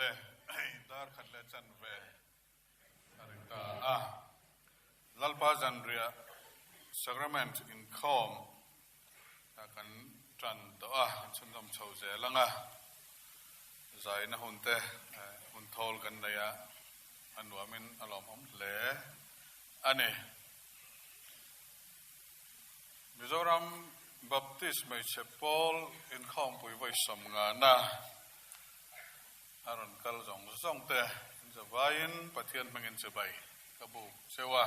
Le dar khat leh chanve a ri ta a. Lalpa zanriah Sacrament inkhawm kan tan tawh a, kan chhunzawm chho zel ang a. Zaina hun te hun thawl kan nei a, a nuamin a lawmawm hle a ni. Mizoram Baptist Hmeichhe Pawl inkhawmpui vawi sawmngana a rawn kal zawng zawng te inzavaiin Pathian hmangin chibai ka buk cheu a.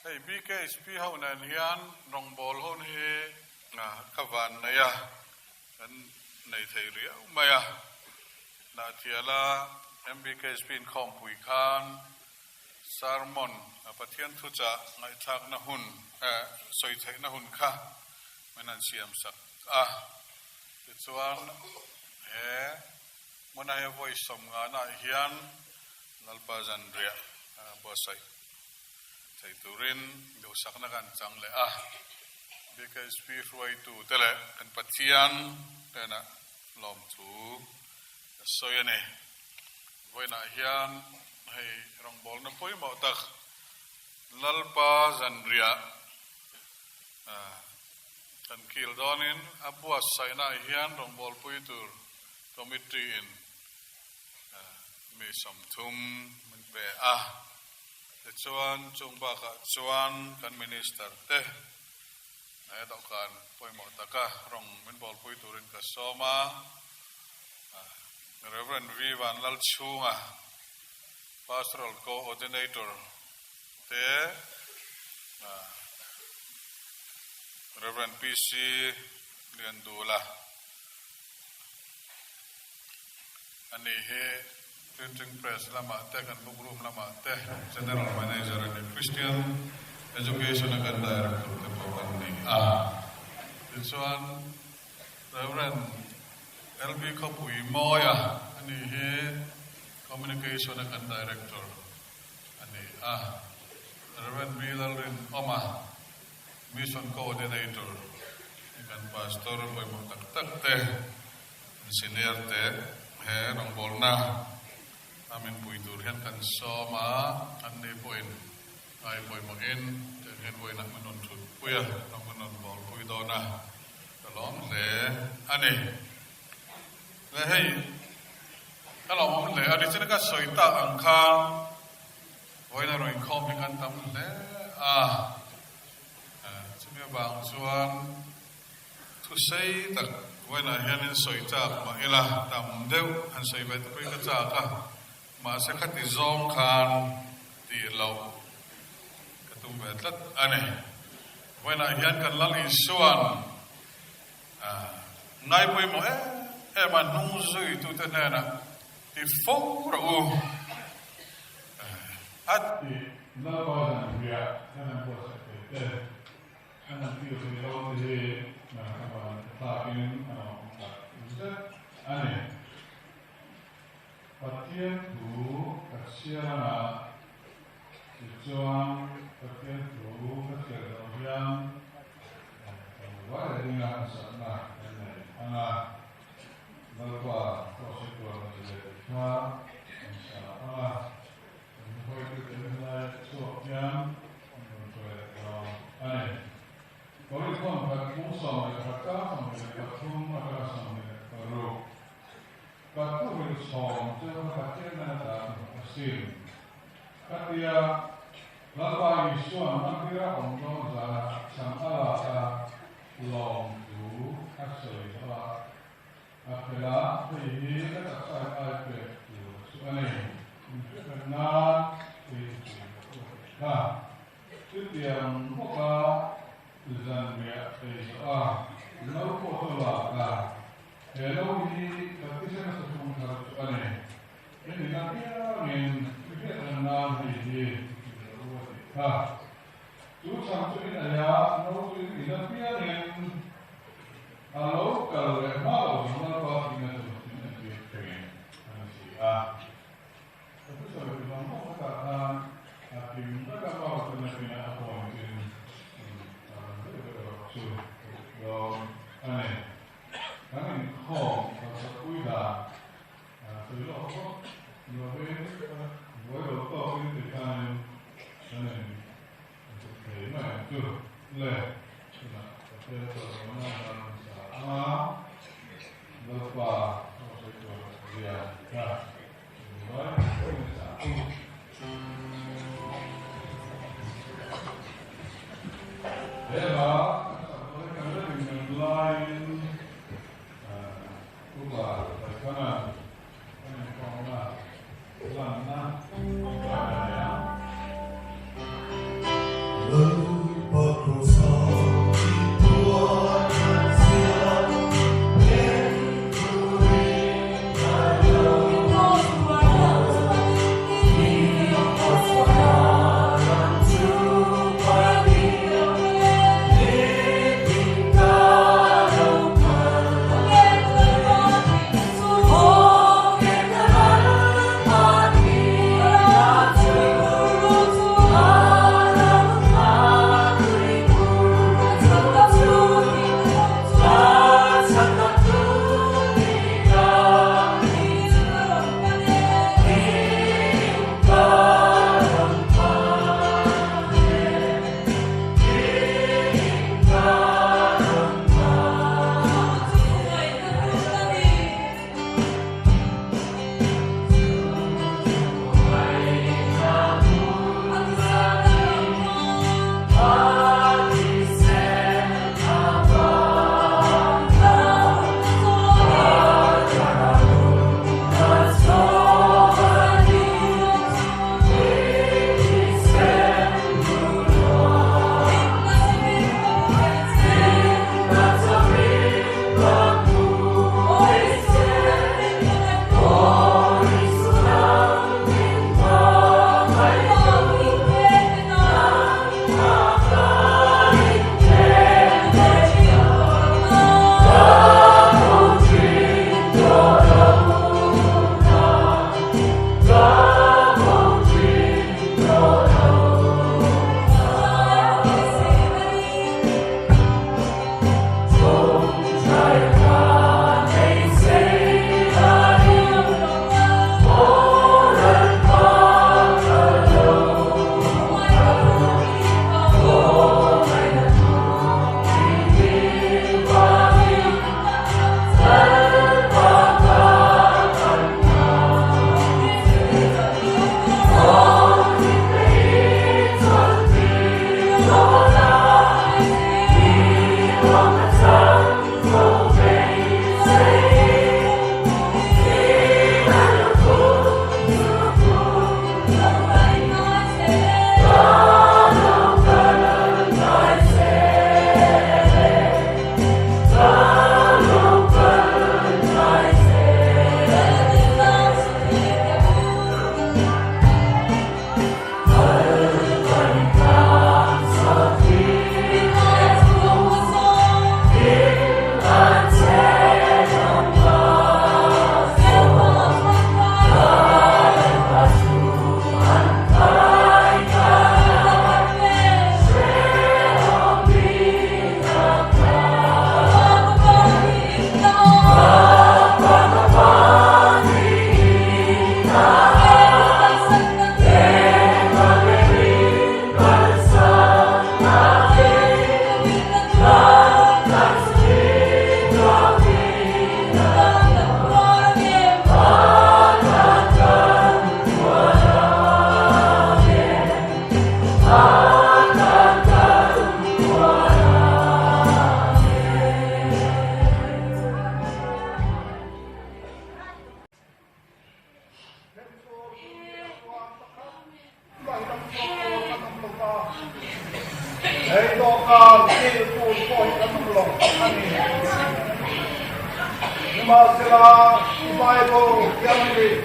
Hei BKHP ho nen hian rawngbâwl hun hi ka van nei a, kan nei thei riau mai a. Nahthiala MBKHP inkhawmpui khan Sermon, Pathian thuchah ngaihthlakna hun, sawi theihna hun kha min han siam sak a. Tichuan, he hmuna he vawi sawmnganaah hian Lalpa zanriah buatsaih thei turin duhsakna kan chang leh a. BKHP hruaitute leh kan Pathian hnenah lawmthu ka sawi a ni. Vawiinah hian hei rawngbawlna pawimawh tak Lalpa zanriah kan kil dawnin a buatsaihnaah hian rawngbawlpui tur committee in mi 30 min pe a. Tichuan chung bakah chuan kan Minister te he dawhkan pawimawh taka rawng min bawlpui turin ka sawm a. Rev. V. Vanlalchhunga, Pastoral Coordinator te, Rev. PC Liandula a ni hi Printing Press lamah te kan book room lamah te General Manager a ni. Christian Education a kan Director te pawh an ni a. Tichuan Rev. LB Khawpui Mawia a ni hi Communication a kan Director a ni a. Rev. B. Lalrinawma Mission Coordinator kan Pastor pawimawh tak tak te, Engineer te he rawngbawlna a min pui tur hian kan sawm a, an ni pawhin ngai pawimawhin tiang hian vawiinah min rawn thut pui a, rawng min rawn bawl pui dawn a, ka lawm hle a ni. Le hei, ka lawmawm hle a, nichin ka sawi tak ang khan Vawiin a rawn inkhawm hi kan tam hle a, chumi avang chuan thusei tak vawiinah hianin sawi chak mah ila tam deuh han sawi ve te pawhin ka chak a, mahse khati zawng khan tih loh ka tum ve tlat a ni. Vawiinah hian kan Lal Isua'n ngai pawimawh em em a, hnung zuitute hnenah ti fo rawh u. A ti Lalpa zanriah kan han buatsaih thei te, kan han tir thei lo te hi a van thlakin a awm tak zet a ni. Pathian thu ka chhiar anga tichuan Pathian thu ka chhiar zawh hian kan vai leh dinga harsatna kan nei anga Lalpa pawh sawi tur a zir tih kha kan sa ang a, kan hruaitute helai chhuak hian an rawn hruai leh dawn a ni. Korinthon khat bung 11 chang 23 atanga 16 Ka thuhrilh chhawm chu ka Pathian nana ta ka hmu asin. Khatia Lalpa Isua'n hmantira awm dawn zanah chhang a lak a, lawmthu a sawi tawh a. A fel a, hei hi ka taksa in ai pek tur chu a ni. Min hriat nan hei hi chu ka pawh a tih kha. Chutiang bawka zanriah ei zawh a, no pawh chu lak a, he no hi ka thisen a sathung thar chu a ni. Hemi na piangin mi hriat nan hei hi min lo a tih kha. Chu chhang chu in aia no chu in in apiangin a lo kal leh hma loh zawng Lalpa thihna chu min entir thin a ni si a. Ka thusawi ti vang vang khatah khan a kim vek a Paula chu nakinah a point in a rawn deuh deuh erawh chu ka duh dawn a ni. Kan inkhawm kalsakpui dan sawi lawk bawk lovin buai lo tawkin ti khanin kan in zuk thei mai ang chu le. Tunah Pathian chawlhlohna hlan sa anga Lalpa aw sawi tur zia kha vai in sa u. He hla kan sak dawn hi kan la ring laiin Upa Paithana kan inkhawmna lanna tawngtai a ni a. Lalpa Krosa thuah kan ziah eng turin ka lo Dawhkan kil tur pawh hi kan awm lo a ni. Nimahsela, i Bible thianghlim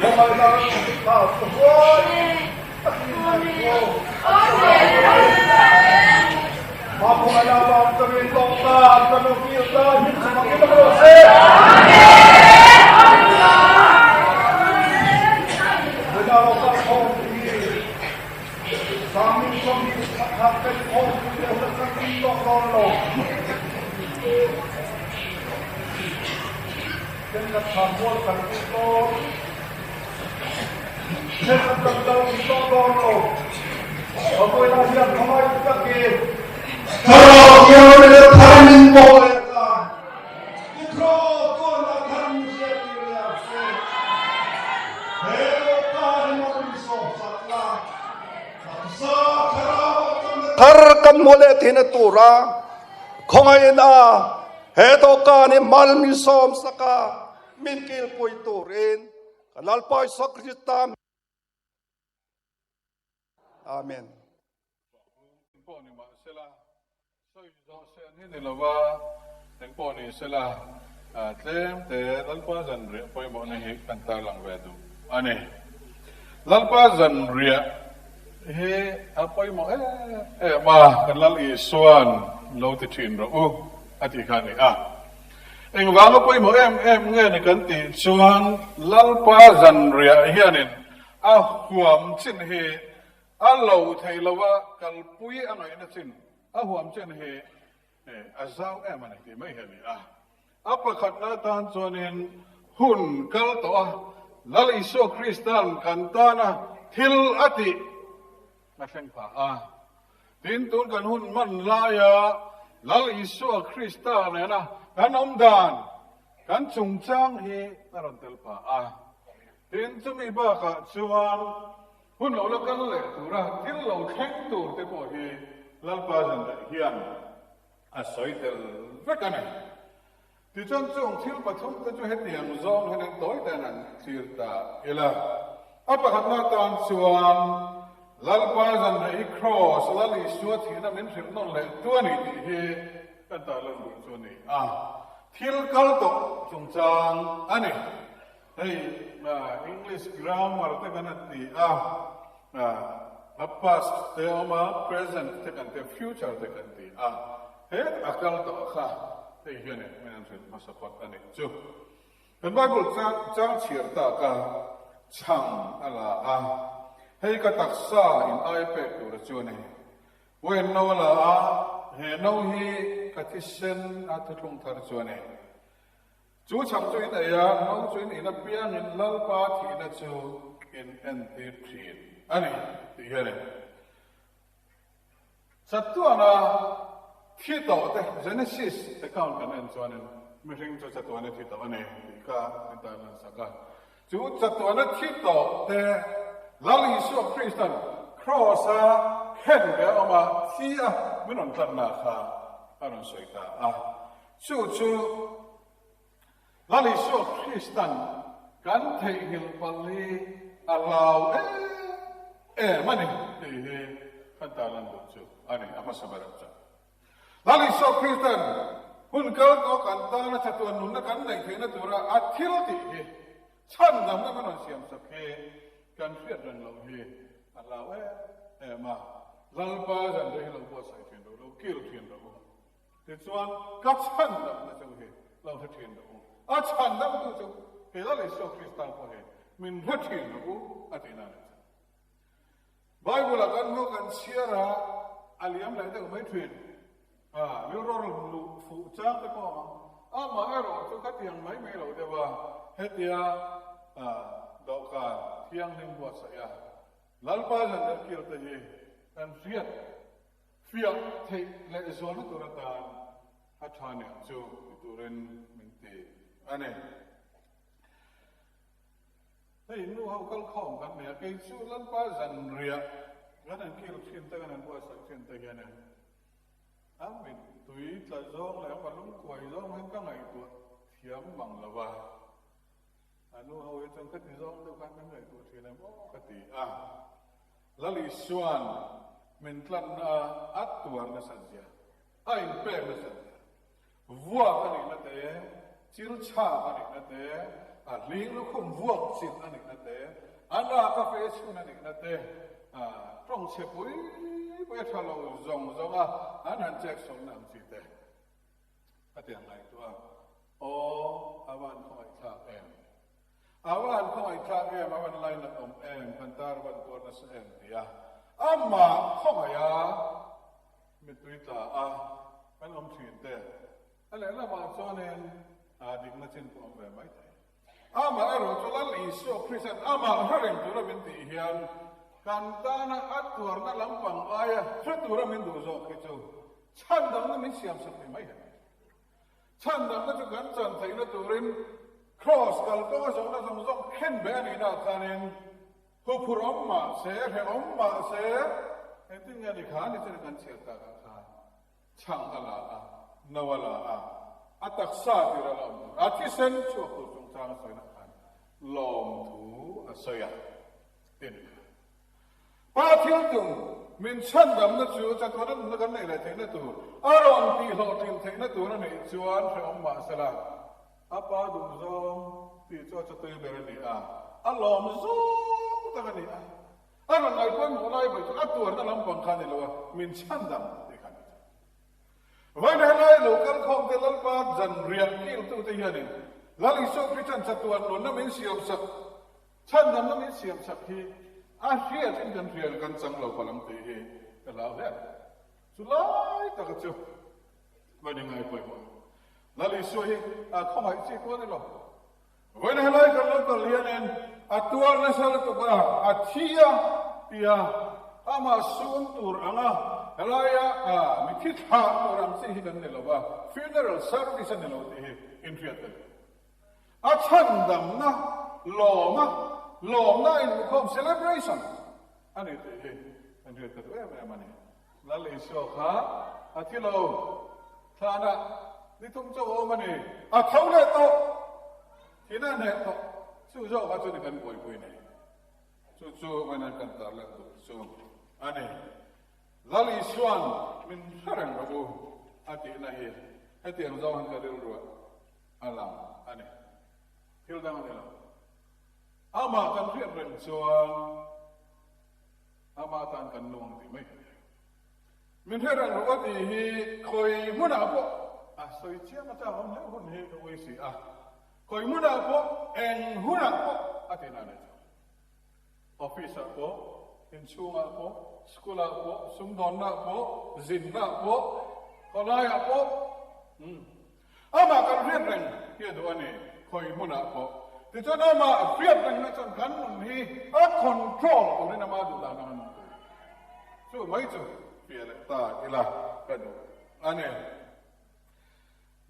khawngaihna kha chu huai takin ngaihtuah a che lo. Hma khawngaihna avang chuanin dawhkan kan lo kil ta hi chu mak in awm lo se. Vawiinah lo kal khawm hi Sangmin sawmhnih pakhat kan khawmpui leh hun kan tum tawh dawn lo. Thenkhat khan mual kan tum dawn, thenkhat kan kal tum tawh dawn lo. Vawiinah hian khawngaih takin Thlarau thianghlim thar min pawh leh tan i thraw tuarna thar min hriattir leh ang che. He dawhkan hi maw min sawmsak la, taksa thlarau ah chawlhna thar kan hmu leh thina tura khawngaihin a he dawhkan hi mal min sawmsak a, min kilpui turin ka Lalpa Isua Krista Amen. Pawh ni mah sela, sawi zawh sen hi ni lova, eng pawh ni sela, tlem te Lalpa zanriah pawimawhna hi kan tarlang ve duh a ni. Lalpa zanriah hi a pawimawh em em a, kan Lal Isuan lo ti thin rawh u a tih kha a ni a. Engvanga pawimawh em em nge ni kan tih chuan Lalpa zanriah hianin A huam chin hi a lo thei lo a, kalpui a ngaihna chin a huam chin hi a zau em a ni tih mai hi a ni a. A pakhatna atan chuanin hun kal tawh a, Lal Isua Krista'n kan tana thil a tih a thleng phah a. Tin, tun kan hun hman laia Lal Isua Krista nena kan awm dan, kan chungchang hi a rawn tel phah a. Tin, chumi bakah chuan hun lo la kal leh tura thil lo thleng tur te pawh hi Lalpa zanreh hian a sawi tel vek a ni. Tichuan chung thil pathum te chu hetiang zawng hian an tawi ten an thlir ta ila. A pakhatna atan chuan Lalpa zanreh hi Kraws, Lal Isua thihna min hrilh nawn leh tu a ni tih hi kan tarlan duh chu a ni a. Thil kal tawh chungchang a ni. Hei English grammar te kan han ti a, a past te a awm a, present te kan ti a, future te kan ti a, he a kal tawh kha hei hian min han hrilh hmasa phawt a nih chu. Kan Bible chang chhiar tak a, chhang a la a, hei ka taksa in ai pek tur a chu a ni. Wine no a la a, he no hi ka thisen a thuthlung thar chu a ni. Chu chhang chu in ei a, no chu in in apiangin Lalpa thihna chu in entir thin a ni, tih hi a ni. Chatuana thi tawh te, Genesis account kan en chuanin mihring chu chatuana thi tawh a ni tih kha min tan lan sak a. Chu chatuana thi tawh te Lal Isua Kristan Kraws-a khen ve a awm a, thi a min rawn tlanna kha a rawn sawi ta a. Chu chu Lal Isua Kristan kan theihnghilh palh hi a hlau em em a ni tih hi kan tarlan duh chu a ni, a hmasa ber ang chuan. Lal Isua Kristan hun kal tawh kan tana chatuan nunna kan neih theihna tura a thil tih hi chhandamna kan rawn siamsak hi kan hriat reng loh hi a hlau em em a. Lalpa zanriah hi lo buatsaih thin rawh u, lo kil thin rawh u. Tichuan, ka chhan damna chu hi lo hre thin rawh u. A chhan damtu chu he Lal Isua Krista pawh hi min hre thin rawh u a tih nan a ni. Bible-ah kan hmu kan chhiar a, a liam leh deuh mai thin. A, rilru rawn luh fuh chang te pawh a awm ang. Amaherawh chu khatiang mai mai lo deuh a, hetia dawhkan thianghlim buatsaih a, Lalpa zan leh kil te hi kan hriat Fiah theih leh zualna tur atan a tha nih chu ti turin min ti a ni. Hei nu ho kal khawm kan nei a, kei chu Lalpa zanriah kan han kil thin te, kan han buatsaih thin te hian a mittui tla zawng leh a lungkuai zawng hian ka ngaihtuah thiam mang lo va. A nu ho hi chuan ka ti zawng deuh khan kan ngaihtuah thin em aw ka ti a. Lal Isuan. Min tlanna a a tuar nasat zia, a inpek nasat zia, vuak a nihna te, chil chhak a nihna te, a hling lukhum vuak chilh a nihna te, a nak a fe chhun a nihna te, tawng chhe pui pui a tha lo zawng zawng a an han chek sawmna ang chi te a ti ang ngaihtuah a, aw a van khawngaihthlak em. A va han khawngaihthlak em, a van lainat awm em, kan tar a van tuar nasa em ti a, amah khawngaih a mittui tla a kan awm thin te, a lehlamah chuanin dikna chin pawh awm ve mai thei. Amah erawh chu Lal Isua Krista'n amah hre reng tura min tih hian kan tana a tuarna lampang aia hre tura min duh zawk hi chu chhandamna min siamsak ni mai hek. Chhandamna chu kan chan theihna turin Kraws kalkawnga zawhna zawng zawng khen beh a nihna ah khanin huphurh awm mah se, hrehawm mah se, engtin nge ni kha ni chuan kan chhiat tak ah khan chhang a la a, no a la a, a taksa tir a la awm tur, a thisen chhuak tur chungchang a sawina khan lawmthu a sawi a, tin. Pa thil tum min chhandamna chu chatuana nunna kan neih leh theihna tur, a rawn tihhlawhtlin theihna tur a nih chuan hrehawm mah sela, a pa duhzawng tih chu a chatui ber a ni a, a lawm zawng tak a ni a. A rawn ngaihpawimawh lai ber chu a tuarna lampang kha a ni lo a, min chhandam tih kha a ni. Vawiin helai lo kal khawmte Lalpa zanriah kiltute hianin Lal Isua Kristian chatuan nunna min siamsak Chhandamna min siamsak hi a hriatin kan hria kan chang lo palang tih hi ka hlau hle. Chu lai taka chu va ni ngai pawimawh. Lal Isua hi a khawngaih chi pawh a ni lo. Vawiin helai kan lo kal hianin a tuar nasa lutuk a, a thi a tia amah sum tur anga helaia mitthi thlah tur ang chi hi kan ni lo va, funeral service a ni lo tih hi inhriat a ni. A chhandamna lawma lawmna inhmukhawm, celebration, a ni tih hi kan hriat ka duh em em a ni. Lal Isua kha a thi lo, thlanah ni thum chauh a awm a ni, a tho leh tawh, thina a hneh tawh, chu zawk kha chu ni kan buaipui nei. Chu chu vawiin kan tar leh duh chu a ni. Lal Isua'n min hre reng rawh u a tihna hi hetiang zawng hian ka rilruah a lang a ni. Thil dang a ni lo. Amah kan hriat reng chuan amah tan kan nuang tih mai ka ni. Min hre reng rawh a tih hi khawi hmunah pawh a sawi chiang a chak awm hleuh hun hi ka ui si a. Khawi hmunah pawh eng hunah pawh a ti na a ni chu. Office ah pawh, inchhungah pawh, school ah pawh, sumdawnna pawh, zinna pawh, khawlaiah pawh, umm. Amah kan hriat reng hi a duh a ni, khawi hmunah pawh. Tichuan amah hriat rengna chuan kan nun hi a control turin ama duh dan ang a nung tur. Chu mai chu fiah leh ta ila ka duh a ni.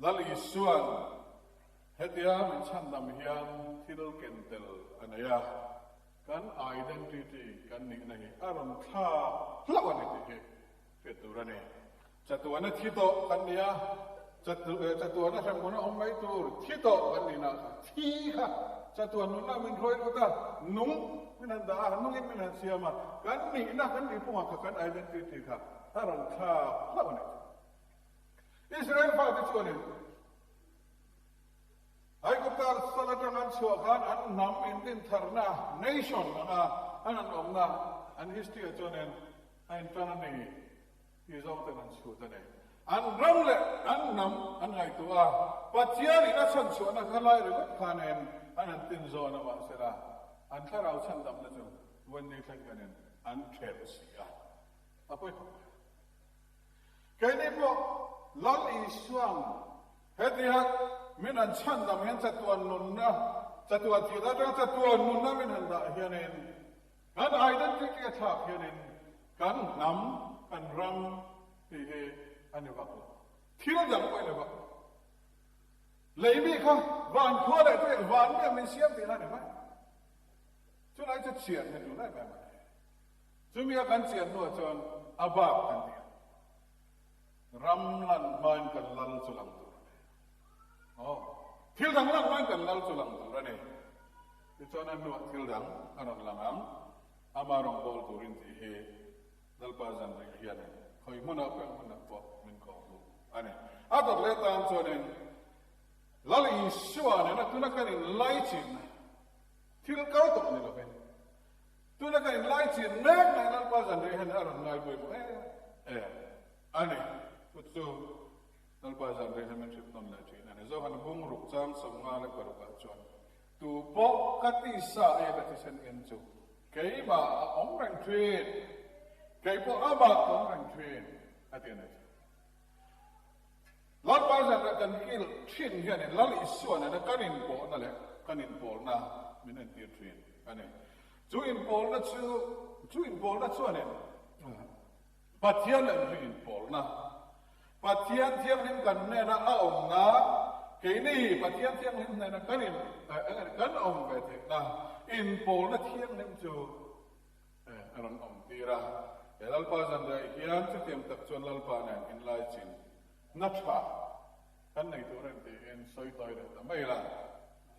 Lal Isua'n hetia min chhandam hian thil ken tel a nei a, kan identity kan nihna hi a rawn thlak hlauh a ni tih hi hriat tur a ni. Chatuana thi tawh kan ni a, chatuana hremhmun a awm mai tur thi tawh kan ni na kha thi kha chatuan nunna min hruai lut a, nung min han dah a, nungin min han siam a, kan nihna kan nihphungah kha kan identity kha a rawn thlak hlauh a ni. Israel fate chuanin Aigupta sal atang an chhuah khan an hnam indintharna, nation, anga an han awmna an history ah chuanin a intan a ni. Tih zawng ten an chhut a ni. An ram leh an hnam an ngaihtuah a, Pathianin a chhanchhuahna kha lai ringawt khanin an han tin zawn a, mahsela an thlarau chhandamna chu vawiin ni thleng hianin an thelh si a, a pawi khawp mai. Keini pawh Lal Isua'n hetiang min han chhandam hian chatuan nunna, chatuan thihna atanga chatuan nunna min han dah hianin Kan identity a thlak hianin kan hnam, kan ram tih hi a ni vak lo. Thil dang pawh a ni vak lo. Leimi kha van khua leh tui van mi a min siam tih la ni mai. Chulai chu chian hi tul em em a ni. Chumi a kan chian hnuah chuan a bak kan ti ang. Ram lan hmain kan lal chu lang tur a ni. Aw, thil dang lan hmain kan lal chu lang tur a ni. Tichuan a hnuah thil dang a rawn lang ang, ama rawn bawl turin tih hi Lalpa zanriah hianin khawi hmunah pawh eng hmunah pawh min kawh hmuh a ni. A dawt leh tan chuanin Lal Isua nena tuna kan inlaichinna thil kal tawh ni lovin tuna kan inlaichin mek mai Lalpa zanriah hian a rawn ngaipawimawh em em a ni. Chu chu Lalpa zanriah hian min hrilh nawn leh thin a ni. Zohan bung ruk chang 56 ah chuan Tu pawh ka tisa e ka thisen en chu keimah a awm reng thin, kei pawh amah ka awm reng thin, a ti a ni. Lalpa zanriah kan kil thin hianin Lal Isua nena kan inpawhna leh kan inpawlna min entir thin a ni. Chu inpawlna chu chu inpawlna chuanin Pathian leh mihring inpawlna, Pathian thianghlim kan hnena a awmna, keini Pathian thianghlim hnena kan in kan awm ve theihna inpawlna thianghlim chu a rawn awm tir a. He Lalpa zanriah hian chutiang tak chuan Lalpa nen inlaichin na tha kan nei tur a ni tiin sawi tawi leh ta mai la,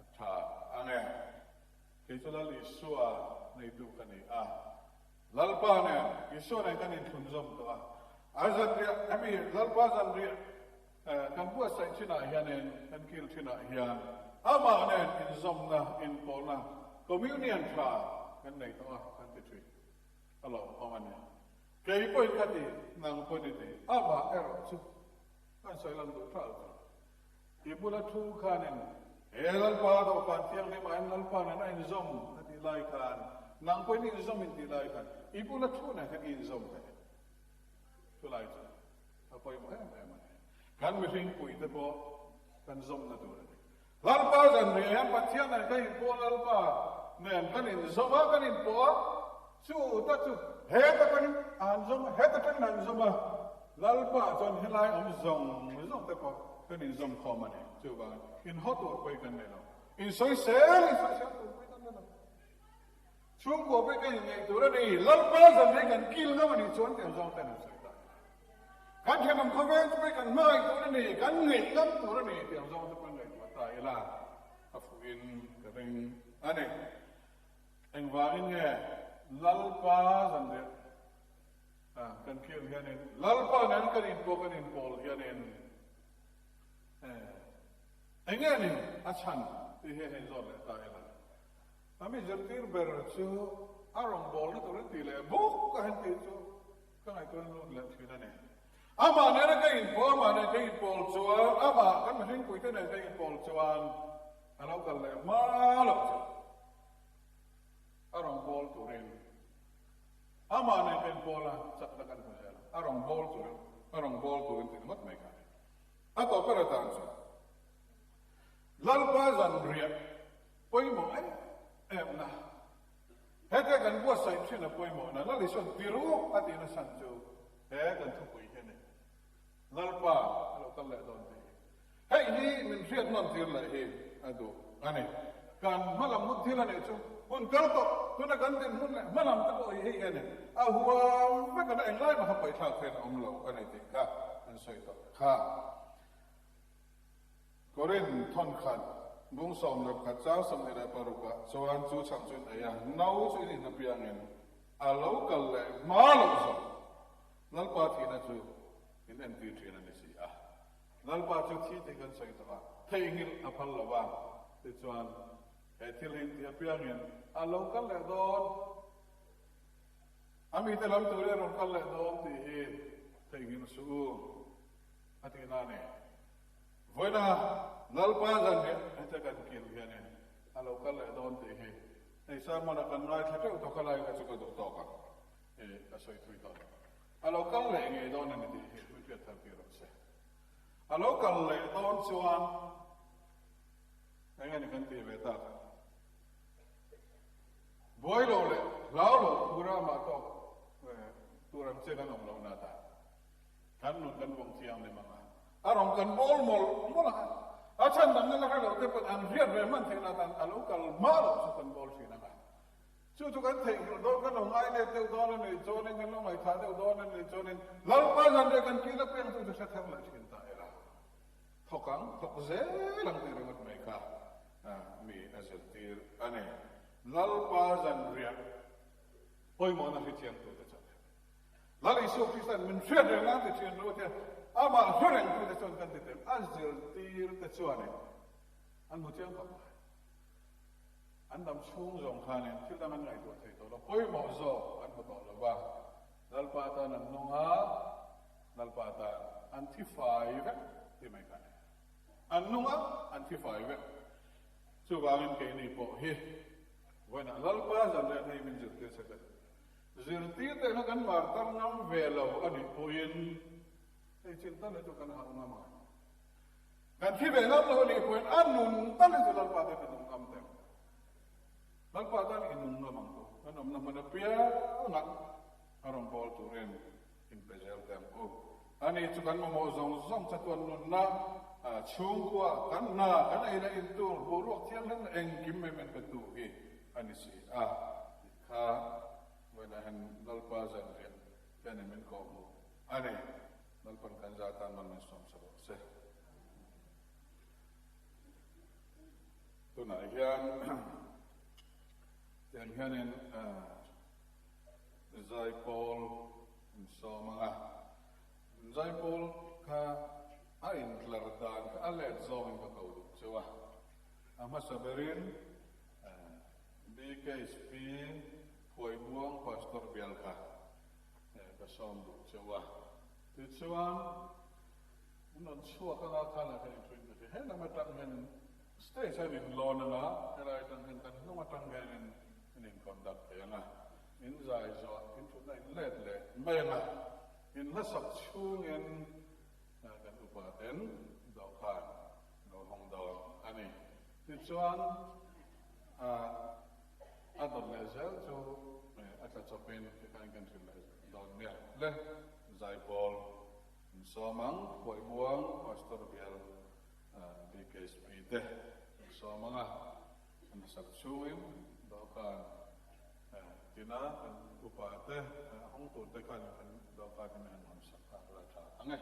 a tha ang e. Kei chu Lal Isua neitu ka ni a. Lalpa nen, Isua nen kan inthlunzawm tawh a. A zanriah, hemi Lalpa zanriah kan buatsaih thinah hianin, kan kil thinah hian amah nen inzawmna, inpawlna, communion tha kan nei tawh a, kan ti thin. A lawmawm a ni. Kei pawhin ka ti, nang pawhin i ti. Amah erawh chu kan sawi lang duh tha lo. I bula thu khanin, He Lalpa dawhkan thianghlimah hian Lalpa nen a inzawm a tih lai khan, nang pawhin i inzawm in tih lai khan, i bula thu nen khan i inzawm ve. Chu lai chu a pawimawh em em a ni. Kan mihring puite pawh kan zawmna tur a ni. Lalpa zanriah hian Pathian nen kan inpawh Lalpa nen kan inzawm a, kan inpawh a, chu ta chu heta tangin a han zawm a, heta tangin a han zawm a, Lalpa chuan helai awm zawng zawng te pawh kan inzawm khawm a ni. Chuvangin inhaw tur pawh hi kan nei lo. Insawisel insawisel tur pawh hi kan nei lo. Chhungkua pawh hi kan inngeih tur a ni. Lalpa zan hi kan kil ngam a nih chuan tiang zawng ten an sawi ta. Kan thenawm khawvel te pawh hi kan hmangaih tur a ni, kan ngeih ngam tur a ni tiang zawng te pawh in ngaihtuah ta ila a fuhin ka ring a ni. Engvangin nge Lalpa zan leh Kan kil hianin Lalpa nen kan inpawh kan inpawl hianin eng nge ni a chhan tih hi a hei zawt leh ta ila. A mi zirtir ber chu a rawngbawlna tur an tih leh buk a han tih chu ka ngaihtuahna lut leh thin a ni. Amah nena ka inpawl, amah nen ka inpawl chuan, amah kan mihringpuite nen ka inpawl chuan a lo kal leh hma loh chu a rawngbâwl turin Amah nen kan pawl a, chakna kan hmu zel a, a rawn bawl turin, a rawn bawl turin tih ringawt mai kha a ni. A tawp ber atan chuan Lalpa zanriah pawimawh em em na, hete kan buatsaih thin a pawimawh na, Lal Isuan tiru a tih nasan chu he kan thupui hi a ni. Lalpa a lo kal leh dawn tih hi. Hei hi min hriat nawn tir leh hi a duh a ni. Kan hmalam hun thil a nih chu hun kal tawh, tuna kan dinhmun leh hmalam te pawh hi hei hi a ni. A huam vek a, englai mah kha paihthlak theihna awm lo a ni tih kha an sawi tawh kha. Korin thawnkhat bung 11 chang 26 ah chuan chu chhang chu in ei a, no chu in inhnapiangin a lo kal leh hma loh zawk. Lalpa thihna chu in entir thin a ni si a. Lalpa chu thi tih kan sawi tawh a, theihnghilh a phal lo va, tichuan he thil hi ti apiangin a lo kal leh dawn, a mite lam turin a rawn kal leh dawn tih hi theihnghilh suh u a tihna a ni. Vawiina Lalpa zan hi heta kan kil hianin a lo kal leh dawn tih hi hei sermon-ah kan ngaithla teuh tawh kha lai kha chu ka duh tawk ang. A sawi thui tawh. A lo kal leh ngei dawn a ni tih hi min hriat thar tir rawh se. A lo kal leh dawn chuan eng nge ni kan tih ve tak? Buai lo leh hlau lo tura amah tawk tur ang che kan awm loh na ta. Kan nun kan vawng thianghlim ang a, a rawn kan bawl mawlh mawlh ang a, a chhan damna la hre lo te pawhin an hriat ve hman theih na tan a lo kal hma loh chu kan bawl thin ang a. Chu chu kan theihnghilh dawn, kan lo ngai let deuh dawn a nih chuanin, kan lo ngaihthah deuh dawn a nih chuanin Lalpa zanriah kan kil apiang chu chu hre thar leh thin ta ila. Thawk ang, thawk zel ang tih ringawt mai kha mi a zirtir a ni. Lalpa zanriah pawimawhna hrethiam tute chuan. Lal Isua Krista'n min hriat reng nan ti thin ru tia amah hre reng tute chuan kan ti tem. A zirtirte chuanin an hmu chiang khawp mai. An dam chhung zawng khanin thil dang an ngaihtuah thei tawh lo, pawimawh zawk an hmu tawh lo va. Lalpa tan an nung a, Lalpa tan an thi fai vek ti mai kha a ni. An nung a, an thi fai vek. Chuvangin keini pawh hi vawiinah Lalpa zanriah hei min zirtir se ka zirtir te kha kan martar ngam ve lo a nih pawhin hei chin tal hi chu kan hauh ngam ang. Kan thi ve ngam lo a nih pawhin a nun tal hi chu Lalpa tan i nung ngam teh ang. Lalpa tan i nung ngam ang u. Kan awmna hmun apiangah a rawn bawl turin inpe zel teh ang u. Ani chu kan mamawh zawng zawng chatuan nunna, chhungkua, kan hna, kan ei leh in tur, boruak thianghlim leh engkim mai min pe tu hi a ni si a tih kha vawiinah hian Lalpa zanriah hianin min kawhhmuh a ni. Lalpan kan za tan man min sawm sa rawh se. Tunah hian tiang hianin Zaipawl in sawm ang a, Zaipawl kha a intlar dan kha a let zawngin ka ko duh cheu a, a hmasa berin BKSP Phuaibuang Pastor bial kha ka sawm duh cheu a, tichuan in rawn chhuak anga khanah khan in thu in ka hria, he lam atang hian stage a in inlawn anga, helai atang hian kan hnung atang hian in in conduct thei ang a. In zai zawh in thutna in let leh mai ang a, in hlasak chhungin kan upa ten dawhkan lo hawng dawn a ni. Tichuan a dawt leh zel chu a tla chawpin tikhan kan hrilh leh dawn nia le. Zaipawl in sawm ang, Phuaibuang Pastor bial BKSP te in sawm ang a, an hlasak chhungin dawhkan Tina kan upa te hawng tur te khan kan dawhkan hi min han hawn sak a la tha ang e.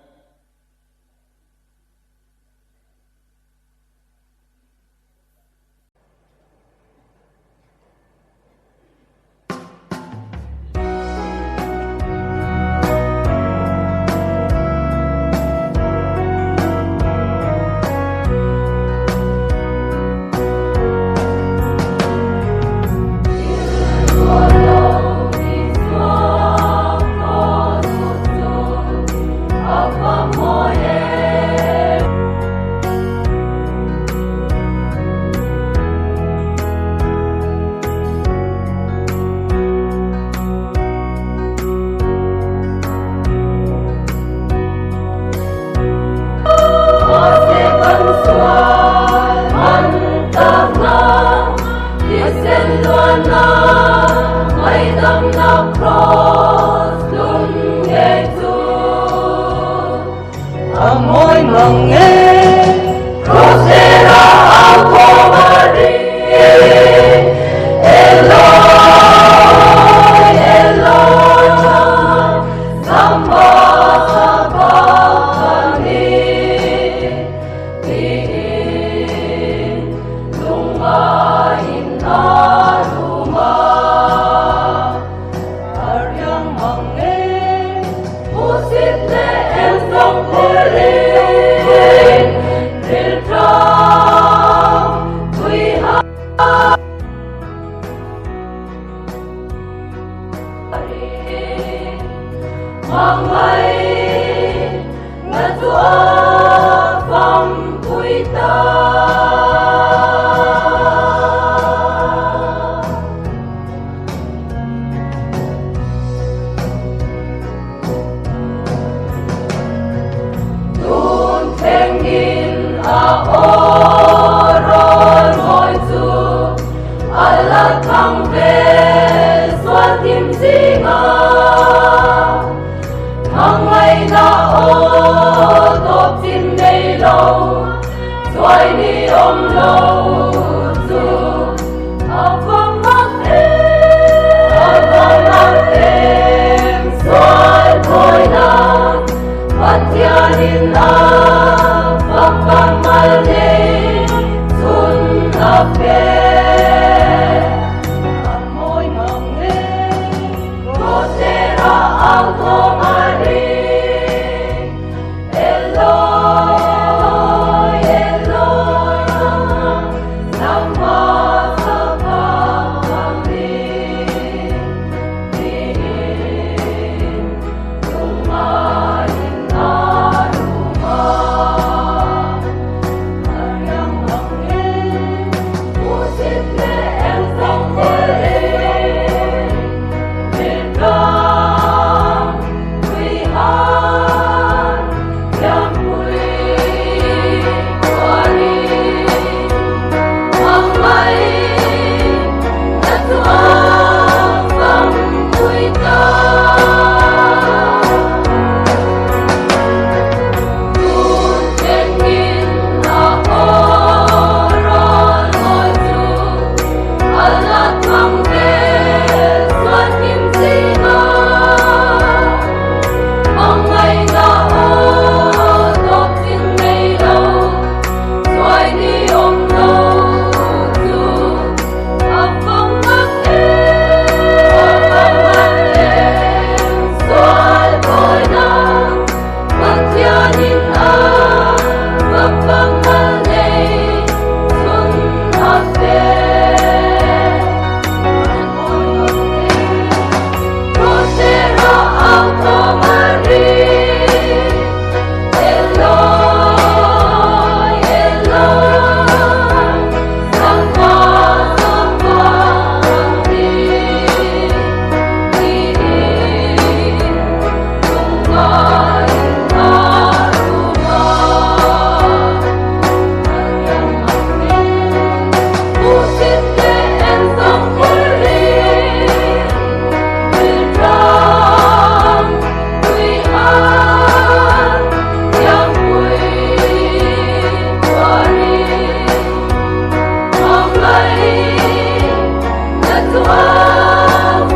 chu a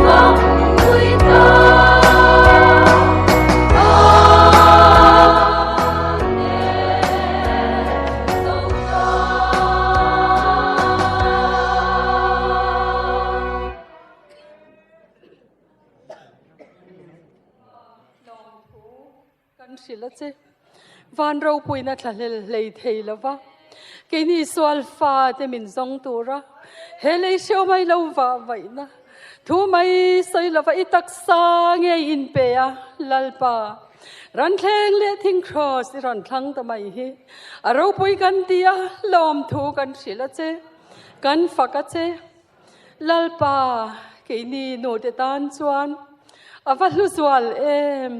fang pui ta. Amen zo ta. Lawmthu kan hrilh a che. Van ropuina thlahlel hlei thei lova keini sual fate min zawng tura he lei hreu mai lo vah vaihna thu mai sawi lova i taksa ngei inpe a Lalpa ranthleng leh thing kraws i rawn thlang ta mai hi a ropui kan ti a lawmthu kan hrilh a che kan fak a che. Lalpa, keini nute tan chuan a va hlu zual em!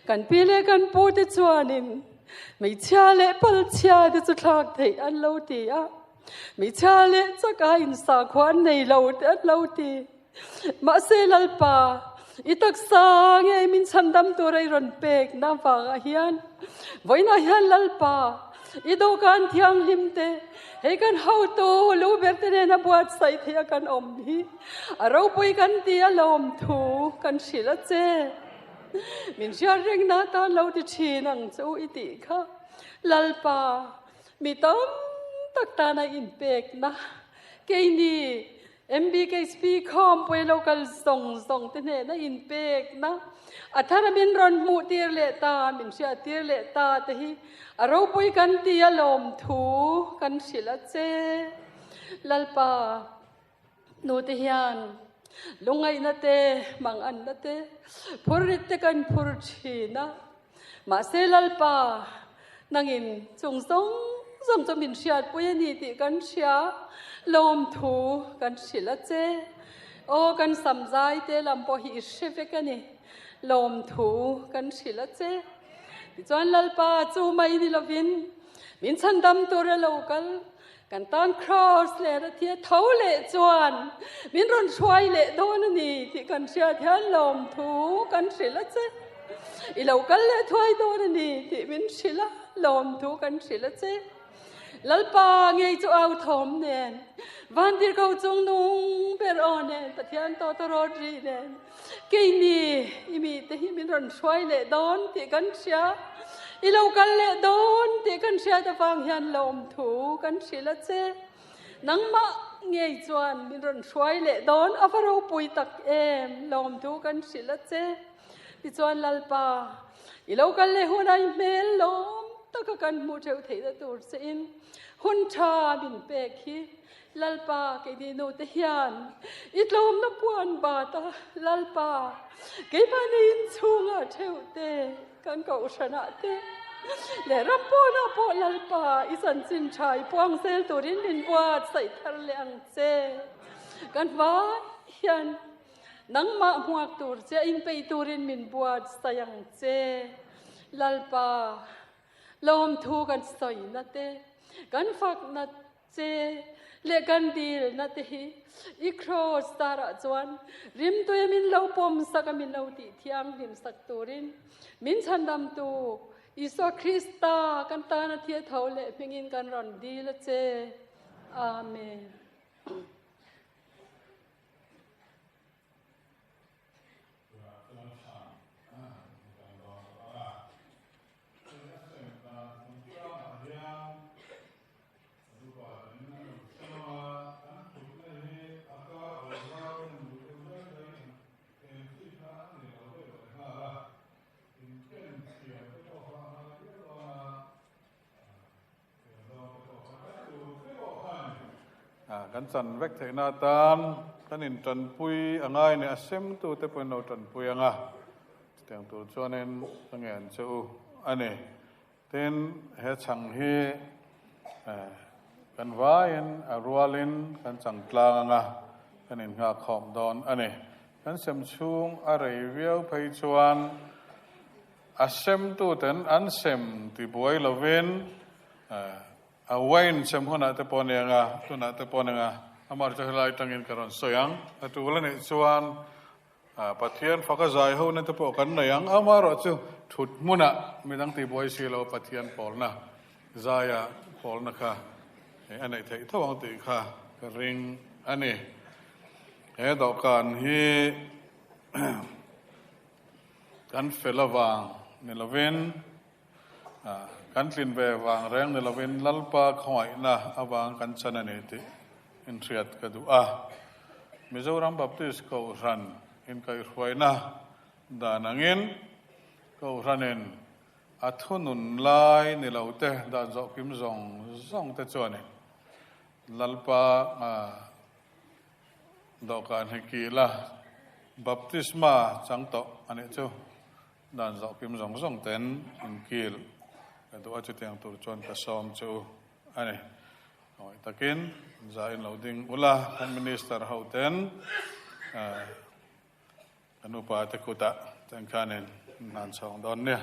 Kan pi leh kan pute chuanin hmeichhia leh palchhia te chu thlak theih an lo ti a, hmeichhia leh chaka insakhua an nei lo te an lo ti. Mahse Lalpa, i taksa ngei min chhandam tura i rawn pekna avangah hian vawiinah hian Lalpa, I dawhkan thianghlim te, hei kan hotu lu ber te nena buatsaih theih a kan awm hi a ropui kan ti a lawmthu kan hrilh a che. Min hriat rengna atan lo ti thin ang che u i tih kha Lalpa mi tam tak tana inpekna keini MBKSP khawmpui lo kal zawng zawng te hnena inpekna a thara min rawn hmuh tir leh ta, min hriat tir leh ta te hi a ropui kan ti a lawmthu kan hrilh a che. Lalpa nu te hian lungngaihna te, manganna te, phurrit te kan phur thin a. Mahse Lalpa nangin chung zawng zawng chu min hriatpui a ni tih kan hria, lawmthu kan hrilh a che. Aw kan sam zai te lam pawh hi i hre vek a ni, lawmthu kan hrilh a che. Tichuan Lalpa chu mai ni lovin min chhandam tur a lo kal, kan tan kraws leh a thia tho leh chuan min rawn hruai leh dawn a ni tih kan hriat hian lawmthu kan hrilh a che. I lo kal leh thuai dawn a ni tih min hrilh a, lawmthu kan hrilh a che. Lalpa ngei chu au thawm nen, vantirhko chung nung ber aw nen, Pathian tawtawrawt ri nen, keini i mite hi min rawn hruai leh dawn tih kan hria. I lo kal leh dawn tih kan hriat avang hian lawmthu kan hrilh a che. Nangmah ngei chuan min rawn hruai leh dawn a va ropui tak em, lawmthu kan hrilh a che. Tichuan Lalpa, i lo kal leh hunah i hmel lawm taka kan hmuh theuh theihna tur che in hun tha min pek hi. Lalpa, keini nute hian i tlawmna puan bat a, Lalpa, keimahni inchhungah theuh te, kan kohhranah te leh ram pawnah pawh Lalpa, i chanchin tha i puang zel turin min buatsaih thar leh ang che. Kan vai hian nangmah hmuak tur che a inpeih turin min buatsaih ang che. Lalpa, lawmthu kan sawina te, kan fakna Che leh kan dilna te hi i kraws tarah chuan rimtui a min lo pawm sak a min lo tih thianghlim sak turin min chhandamtu Isua Krista kan tana thi a tho leh hmingin kan rawn dil a che. Amen. Kan chan vek theihna atan kan intanpui a ngai nih a semtute pawhin lo tanpui ang a, chutiang tur chuanin ka ngen che u a ni. Tin, he chhang hi kan vaiin a rualin kan chang tlang ang a, kan innghakkhawm dawn a ni. Kan sem chhung a rei viau phei chuan a semtuten an sem ti buai lovin a wine sem hunah te pawh a ni ang a, tunah te pawh a ni ang a, amah chu helai atangin ka rawn sawi ang. A tul a nih chuan Pathian faka zai hona te pawh kan nei ang. Amaherawh chu thut hmunah midang tihbuai si lo Pathian pawlna zaia pawlna kha a neih theih tho ang tih kha ka ring a ni. He dawhkan hi kan fel avang ni lovin, kan tlin ve vang reng ni lovin Lalpa khawngaihna avang kan chan a ni tih inhriat ka duh a. Mizoram Baptist Kohhran inkaihhruaina dan angin Kohhranin A thunun lai ni lo te dan zawh kim zawng zawng te chuanin Lalpa dawhkan hi kil a, baptisma chang tawh a nih chu dan zawh kim zawng zawng ten in kil ka duh a, chutiang tur chuan ka sawm che u a ni. Ngawih takin za in lo ding ula, kan minister ho ten Kan upa te kutah chuan khanin hnan chhawng dawn nia.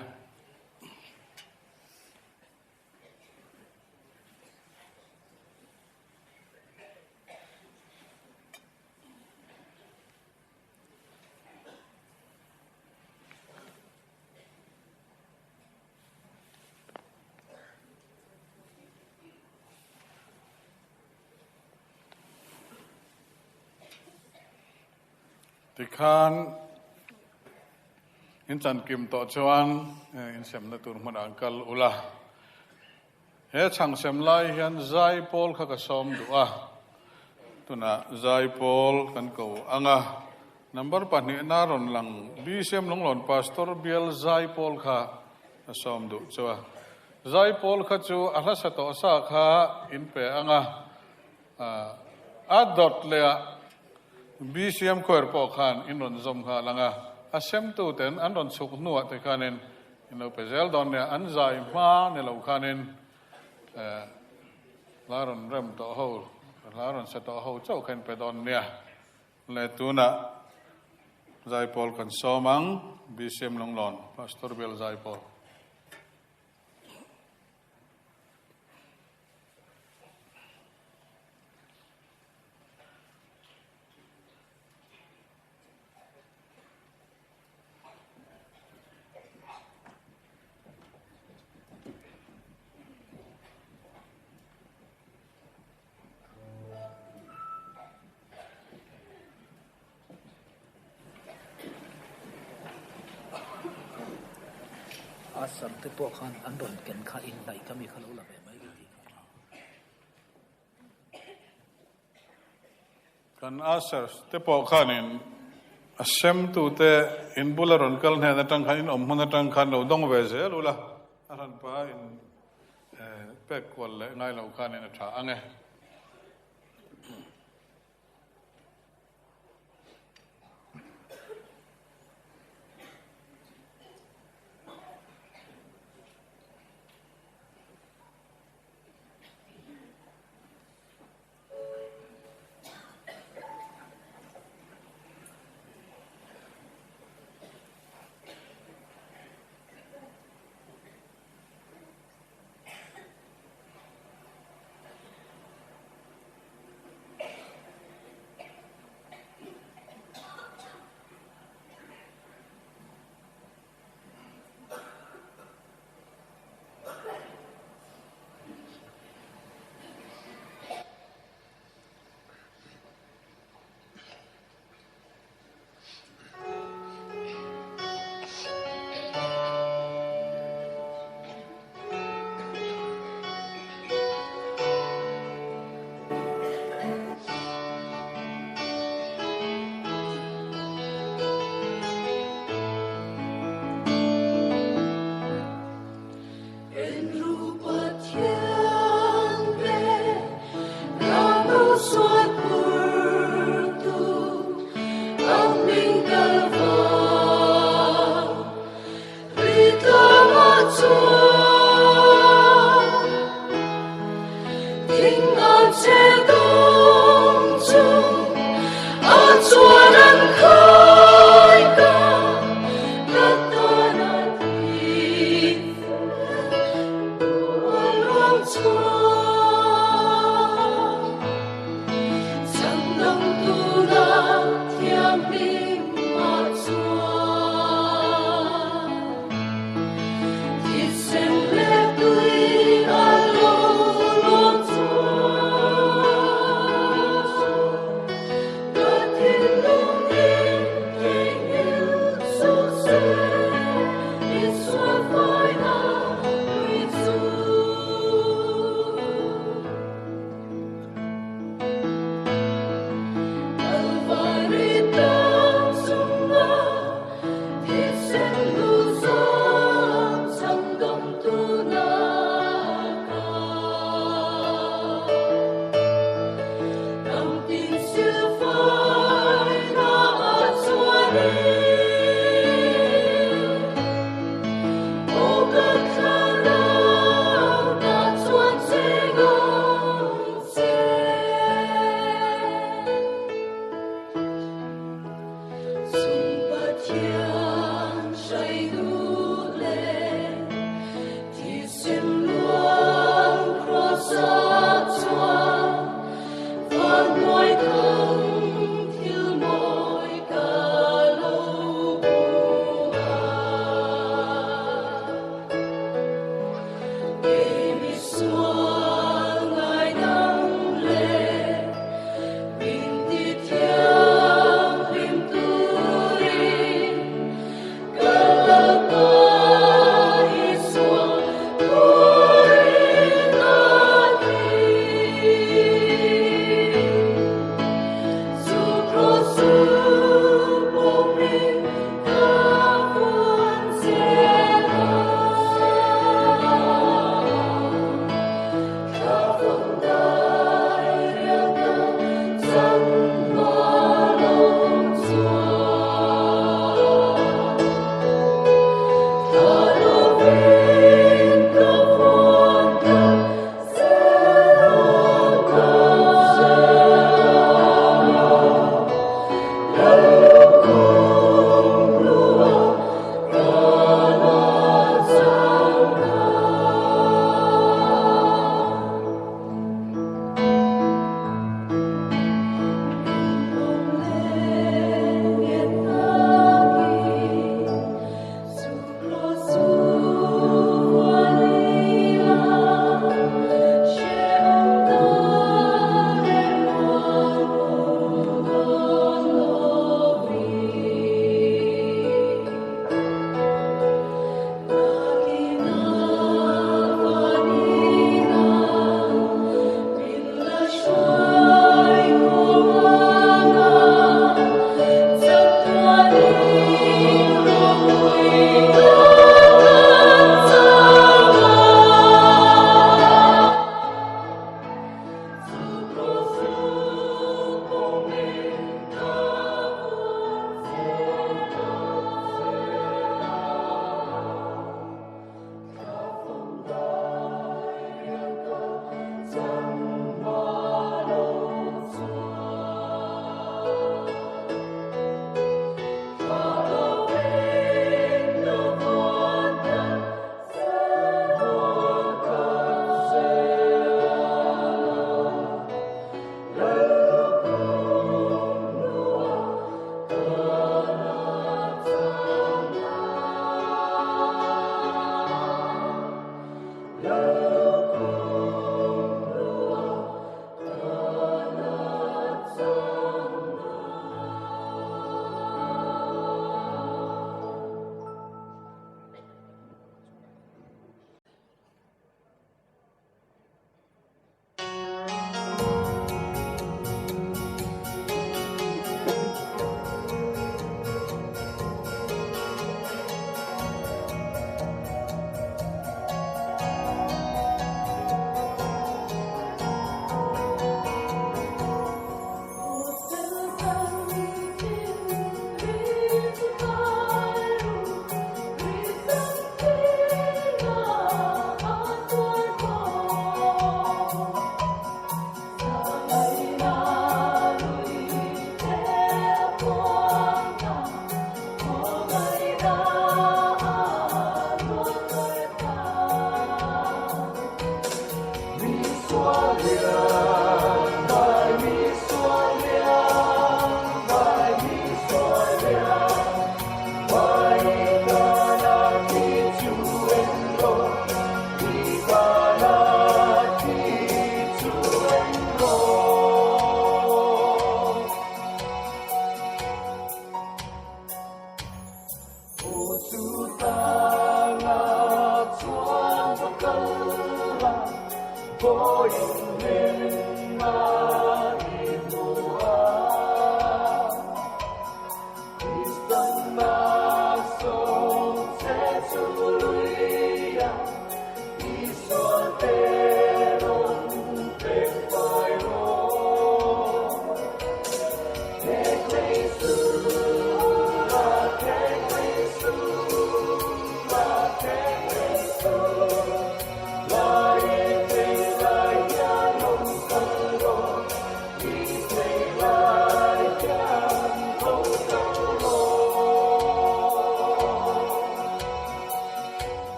Tikhan in chankim tawh chuan insemna tur hmunah an kal ul a. He chhangsem lai hian Zaipawl kha ka sawm duh a, tunah Zaipawl kan ko ang a. Number pahnihna rawn lang BCM Lunglawn Pastor Bial Zaipawl kha ka sawm duh chu a. Zaipawl kha chu a hlasa tawh sa kha in pe ang a, a dawt leh ah BCM Choir pawh khan in rawn zawm nghal ang a, a semtuten an rawn chhuk hnuah te khanin in lo pe zel dawn nia, an zai hma ni lo khanin hla rawn rem tawh ho, hla rawn sa tawh ho chauh kha in pe dawn nia. Le tunah Zaipawl kan sawm ang, BCM Lunglawn Pastor Bial Zaipawl. A sam te pawh khan an rawn ken kha inhnaih ka mi kha lo la ve mai ka tih kha. Kan ushers te pawh khanin a semtute in bula rawn kal hnen atang khan in awm hmun atang khan lo dawng ve zel ula, a hranpa in pek kual leh ngai lo khanin a tha ang e.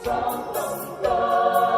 Sang tam ta.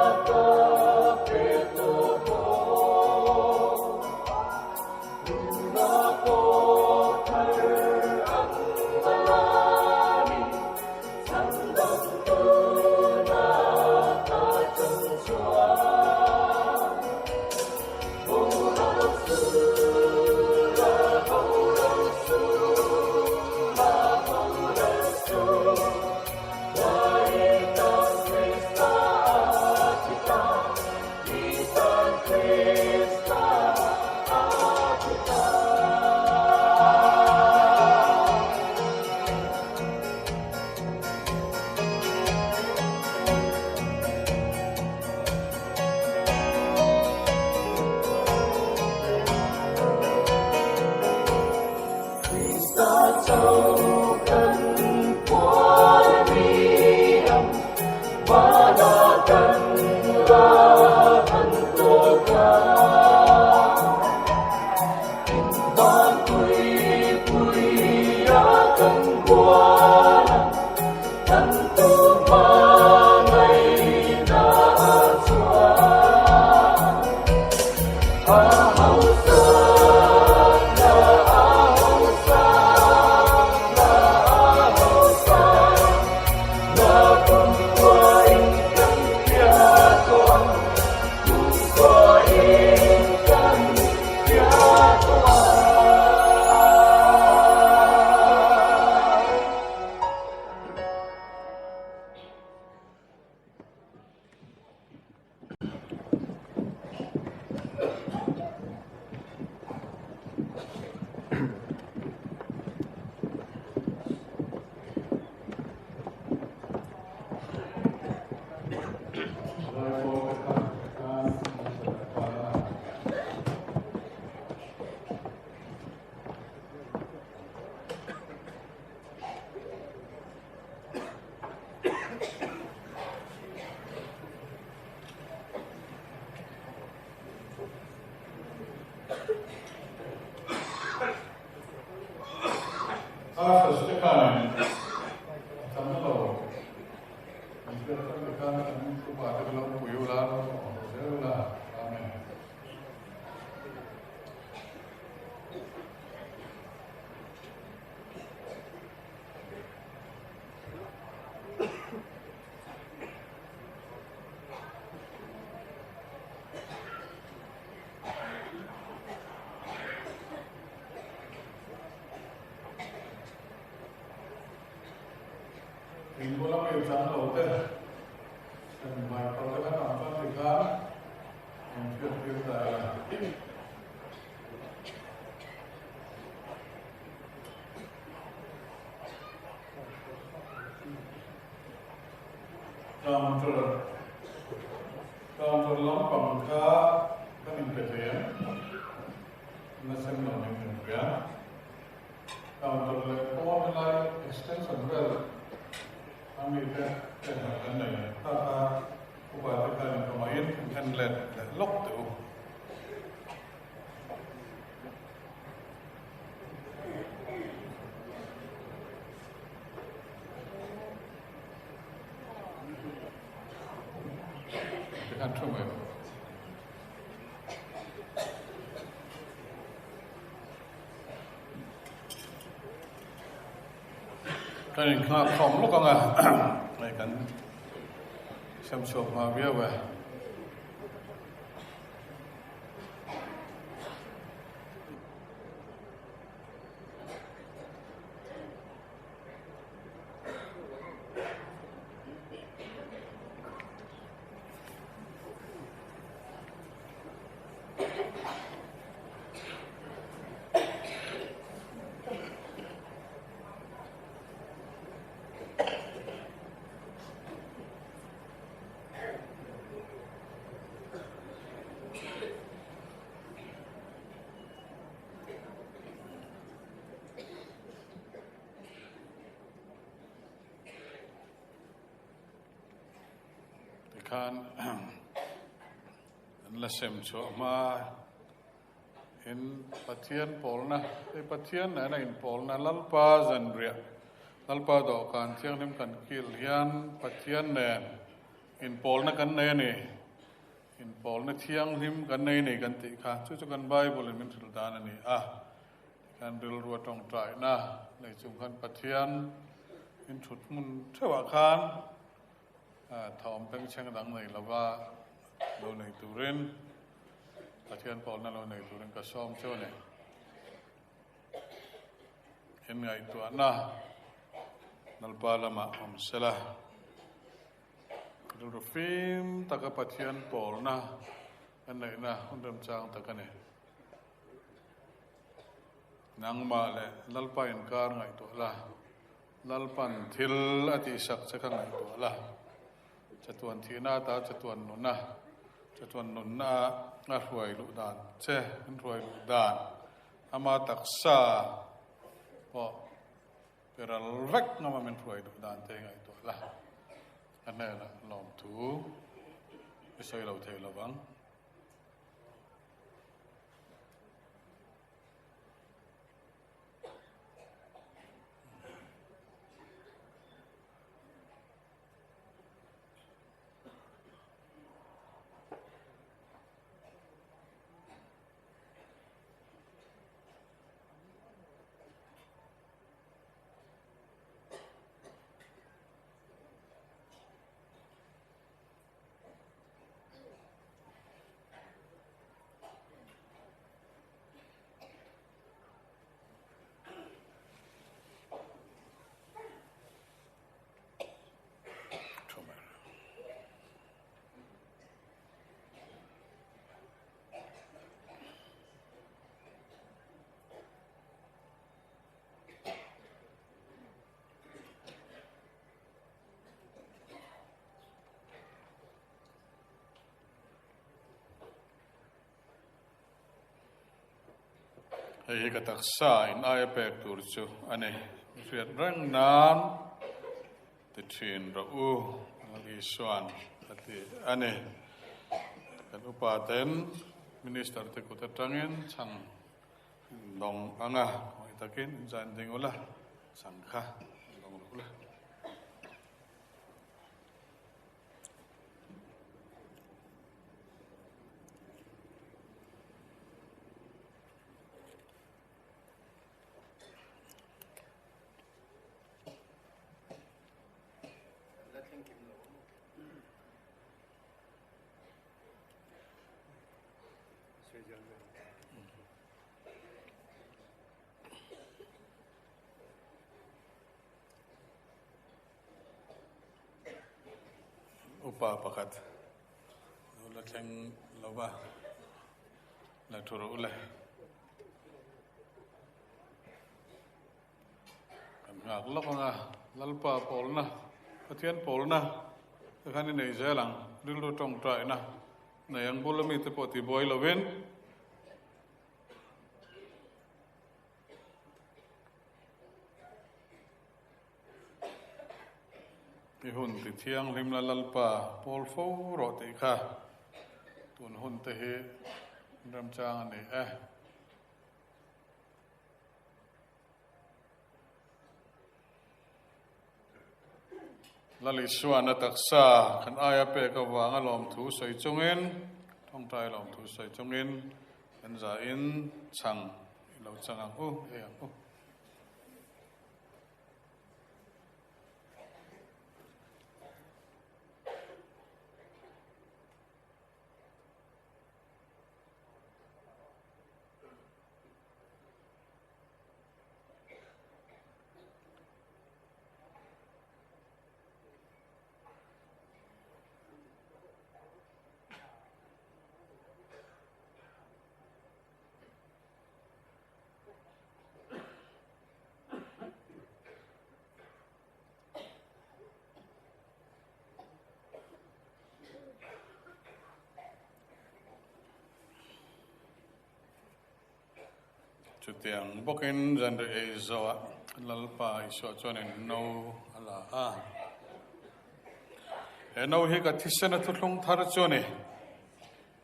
kan upa te kha lo pui ula, lo awm zel ula. Amen. In bula mi chang lo te kan hmai kal te khan ang chuan tikhan in hriat tir ta ila. Counter counter lampang kha kan inpe thei em? Na sem lo ning kan hria. Counter leh pawn helai extension vel a mi te pen han kan nei ang kha kha upa te khan inkawmaiin an en let leh lawk teh u. Tikhan thu mai rawh. Kan inghak khawm lawk ang a, hei kan sem chhuak hma viau e. Tikhan an la sem chhuah hma in Pathian pawlna hei Pathian nena inpawlna Lalpa zanriah Lalpa dawhkan thianghlim kan kil hian Pathian nen inpawlna kan nei a ni. Inpawlna thianghlim kan nei nei kan tih kha chu chu kan Bible in min hrilh dan a ni a. Tikhan rilru a tawngtaina nei chung khan Pathian in thut hmun theuhah khan thawm bengchheng dang nei lova lo nei turin Pathian pawlna lo nei turin ka sawm cheu a ni. In ngaihtuahna Lalpa lamah awm sela. Rilru fim taka Pathian pawlna kan neihna hun remchang tak a ni. Nangmah leh Lalpa inkar ngaihtuah la, Lalpan thil a tihsak che kha ngaihtuah la, chatuan thihna ata chatuan nuna, chatuan nunna a hruai luh dan che, an hruai luh dan, ama taksa pawh Pe ral vek ngam a min hruai duh dan te ngaihtuah la, a hnenah lawmthu i sawi lo thei lovang. Hei hi ka taksa in aia pek tur chu a ni. Hriat reng nan ti thin rawh u, Lal Isuan a ti a ni. Kan upa ten Minister te kut atangin chhang Dawng anga khawngaih takin in zan ding ula, chhang kha dawng rawh ula. Upa pakhat lo la thleng lo va, la thu rawh u le. Kan nghak lawk ang a, Lalpa pawlna, Pathian pawlna te khan i nei zel ang, rilru tawngtaina nei ang bula mite pawh tibuai lovin. I hun ti thianghlim la Lalpa pawl fo rawh tih kha tun hun te hi remchang a ni e. Lal Isuan a taksa kan aia pek avanga lawmthu sawi chungin, tawngtai lawmthu sawi chungin kan zahin chhang i lo chang ang u, ei ang u. Chutiang bawkin zanriah ei zawhah Lalpa Isua chuanin no a la a. He no hi ka thisen a thuthlung thar chu a ni.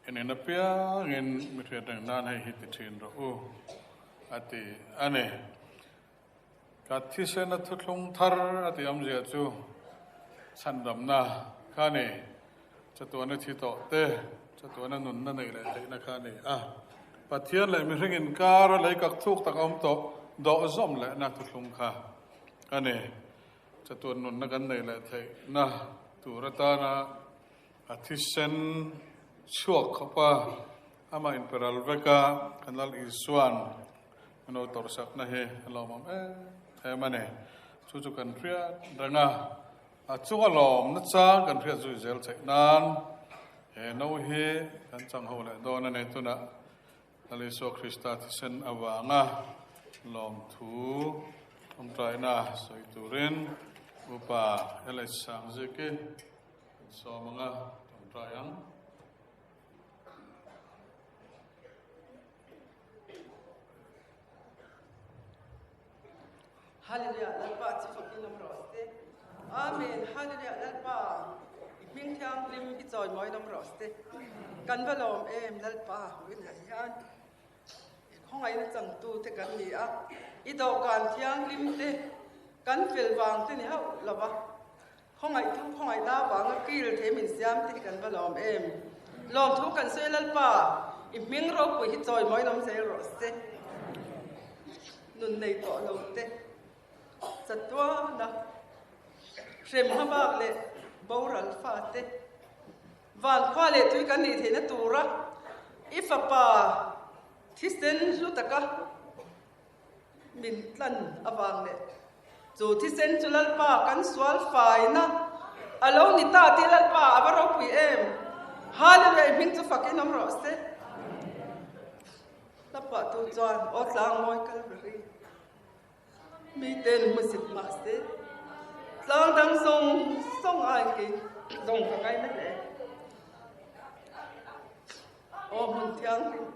En in apiangin mi hriat reng nan hei hi ti thin rawh u a ti a ni. Ka thisen a thuthlung thar a tih awmzia chu chhandamna kha a ni. Chatuana thi tawh te, chatuana nunna neih leh theihna kha a ni a. Pathian leh mihring inkar a lei kak thuk tak a awm tawh dawh zawm lehna thuthlung kha a ni. Chatuan nunna kan neih leh theihna tur atana a thisen chhuak khawpa amah inperal veka kan Lal Isua'n a lo tawrhsakna hi a lawmawm em em a ni. Chu chu kan hriat reng a, a chunga lawmna chang kan hriat zui zel theih nan he no hi kan chang ho leh dawn a ni. Tunah Lal Isua Krista thisen avanga lawmthu tawngtaina sawi turin Upa LH Sangziki kan sawm anga tawngtai ang. Hallelujah Lalpa chu fakin awm rawh se. Amen Hallelujah Lalpa i hming thianghlim i chawimawi awm rawh se. Kan va lawm em Lalpa huinah hian i khawngaihna changtu te kan ni a, i dawhkan thianghlim te kan fel vang te ni hauh lova Khawngaihtu khawngaihna avanga kil thei min siam te hi kan va lawm em. Lawmthu kan sawi Lalpa, i hming ropui hi chawimawi lawm zel rawh se. Nun nei tawh lo te, chatuana hrem hmabak leh boral fa te, vankhua leh tui kan nih theihna tura i fapa thisen hlu taka Min tlan avang leh chu thisen chu Lalpa kan sual faina a lo ni ta tih Lalpa a va ropui em! Hallelujah i hming chu fakin awm rawh se. Hlapah tu chuan aw tlang mawi kal ri miten hmusit mah se tlang dang zawng zawng ai kei zawng ka ngaina hle. Aw hmun thianghlim.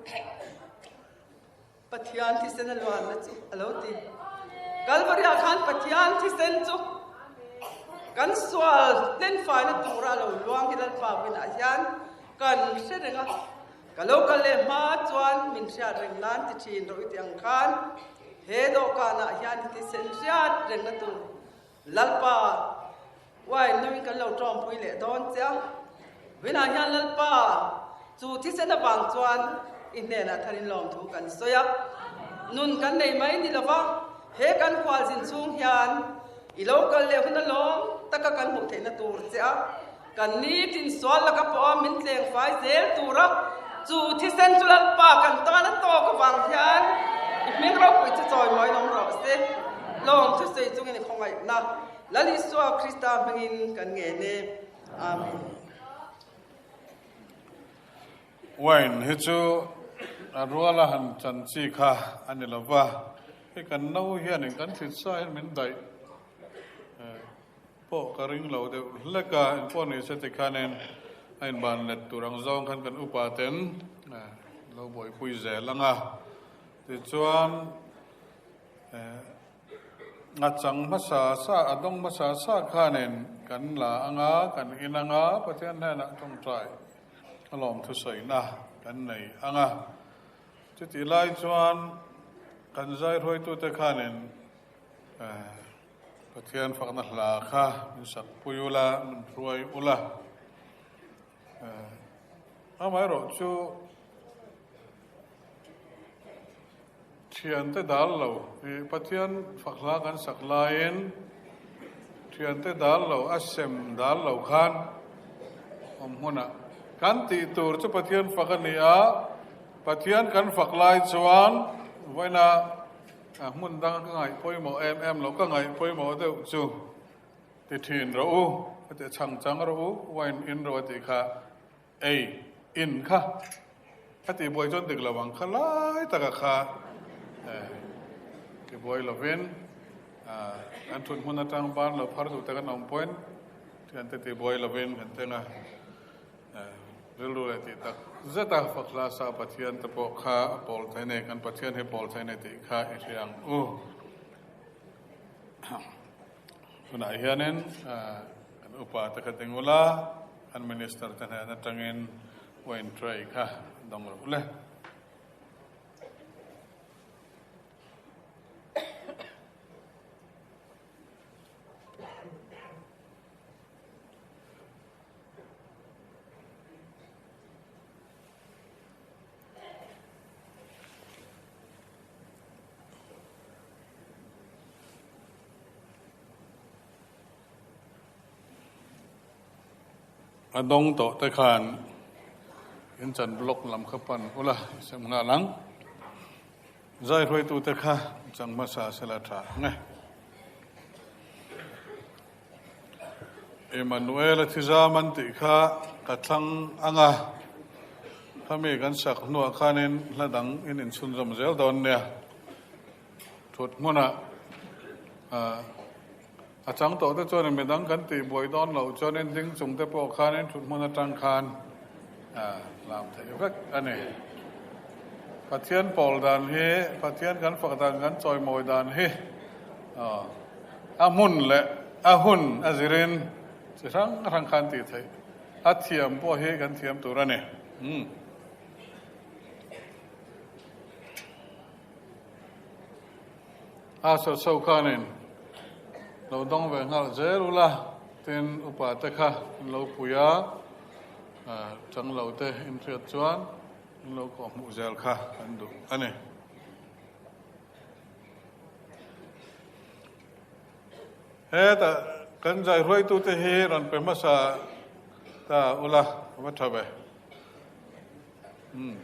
Pathian thisen a luanna chu a lo ti. Kalvariah khan Pathian thisen chu kan sual hlenfaina tura a lo luang hi Lalpa buinah hian kan hre reng a. Ka lo kal leh hma chuan min hriat reng nan ti thin rawh i ti ang khan he dawhkanah hian i thisen hriat rengna tur Lalpa uain nuin kan lo tawngpui leh dawn che a. Vawiinah hian Lalpa chu thisen avang chuan i hnenah tharin lawmthu kan sawi a. Nun kan nei mai ni lova, he kan khualzin chhung hian i lo kal leh hun alawm taka kan hmuh theihna tur che a. Kan nitin sual laka pawha min tleng fai zel tura. Chu thisen chu Lalpa kan tan a tawk avang hian i hming ropui chu chawimawi awm rawh se. Lawm thusawi chungin i khawngaihna Lal Isua Krista hmingin kan ngen e. Amen. Wine hi chu a ruala han chan chi kha a ni lo va, hei kan no hianin kan thlit sa hian min daih pawh ka ring lo deuh hlek a, engpawh ni se tikhanin a inban let tur ang zawng khan kan upa ten lo buaipui zel ang a, tichuan A chang hmasa sa, a dawng hmasa sa khanin kan la ang a, kan in ang a, Pathian hnenah tawngtai a lawm thusawiina kan nei ang a. Chutih lai chuan kan zai hruaitute khanin Pathian fakna hla kha min sak pui ula, min hruai ula. Amaherawh chu Thiante dal lo i Pathian fak hla kan sak laiin thiante dal lo a sem dal lo khan awm hmunah kan tih tur chu Pathian fak a ni a, Pathian kan fak lai chuan vawiina hmun danga ka ngaih pawimawh em em lo ka ngaih pawimawh deuh chu ti thin rawh u, a ti chang chang rawh u, wine in rawh a tih kha. Ei, in kha a tih buai chuan dik lo ang kha lai taka kha ti buai lovin an thut hmun atang ban lo phar duh te kan awm pawhin thiante ti buai lovin kan teng a, rilru leh tih tak zet a Fakhla sa Pathian te pawh kha a pawl thei nei, kan Pathian hi pawl thei nei tih kha i hria ang u. Tunah hianin kan upa te kha ding ula, kan Minister te hnen atangin wine tray kha dawng rawh ule. A dawng tawh te khan in chan block lam kha pan ula sem nghal ang. Zai hruaitu te kha chang hmasa sela tha ang e. Emmanuel-a thizam an tih kha ka thlang ang a, khami kan sak hnuah khanin hla dang in inchhunzawm zel dawn nia. Thut hmunah a chang tawh te chuanin midang kan tih buai dawn loh chuanin ding chung te pawh khanin thut hmun atang khan lam theih vek a ni. Pathian pawl dan hi, Pathian kan fak dan, kan chawimawi dan hi A hmun leh a hun a zirin chi hrang hrang khan tih theih a thiam pawh hi kan thiam tur a ni. Umm. A saw so khanin lo dawng ve nghal zel ula, tin upa te kha in lo pui a, chang lo te in hriat chuan in lo kawhhmuh zel kha kan duh a ni. Hetah kan zai hruaitute hi rawn pe hmasa ta ula a va tha ve. Umm.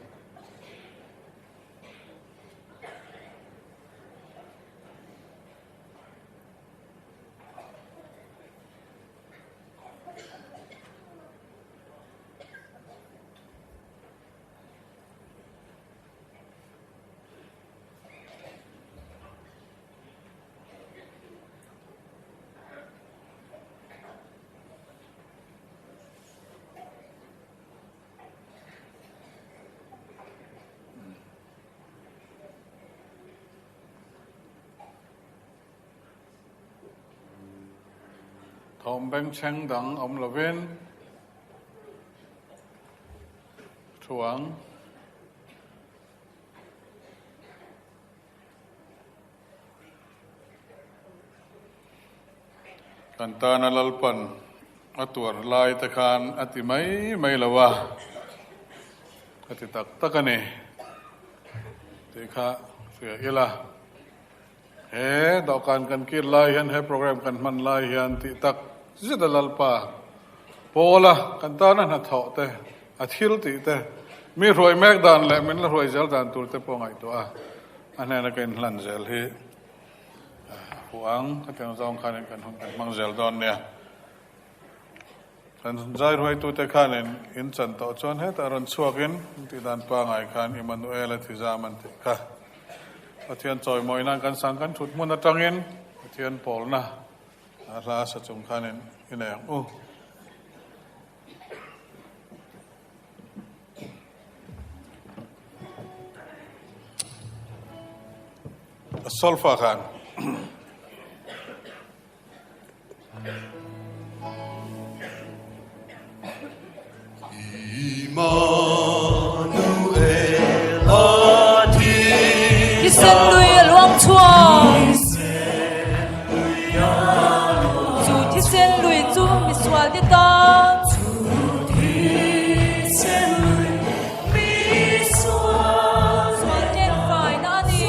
Thawm bengchheng dang awm lovin thuang. Kan tana Lalpan a tuar lai te khan a ti mai mai lo a, a ti tak tak a ni tih kha hria ila. He dawhkan kan kir lai hian, he program kan hman lai hian tih tak zet a Lalpa pawla kan tana hnathawh te, a thil tih te. Mi hruai mek dan leh min la hruai zel dan tur te pawh ngaihtuah a, a hnena ka inhlan zel hi a fuh ang. Khatiang zawng khanin kan hun kan hmang zel dawn nia. Kan zai hruaitute khanin in chan tawh chuan hetah rawn chhuakin tih dan pangai khan Immanuel-a thizam an tih kha. Pathian chawimawi nan kan sang kan thut hmun atangin Pathian pawlna a hla sa chung khanin i nei ang u. Solfa khan. Thisen lui a luang chhuak. Chu thisen lui chu misual te tan. Sual ṭen faina a ni.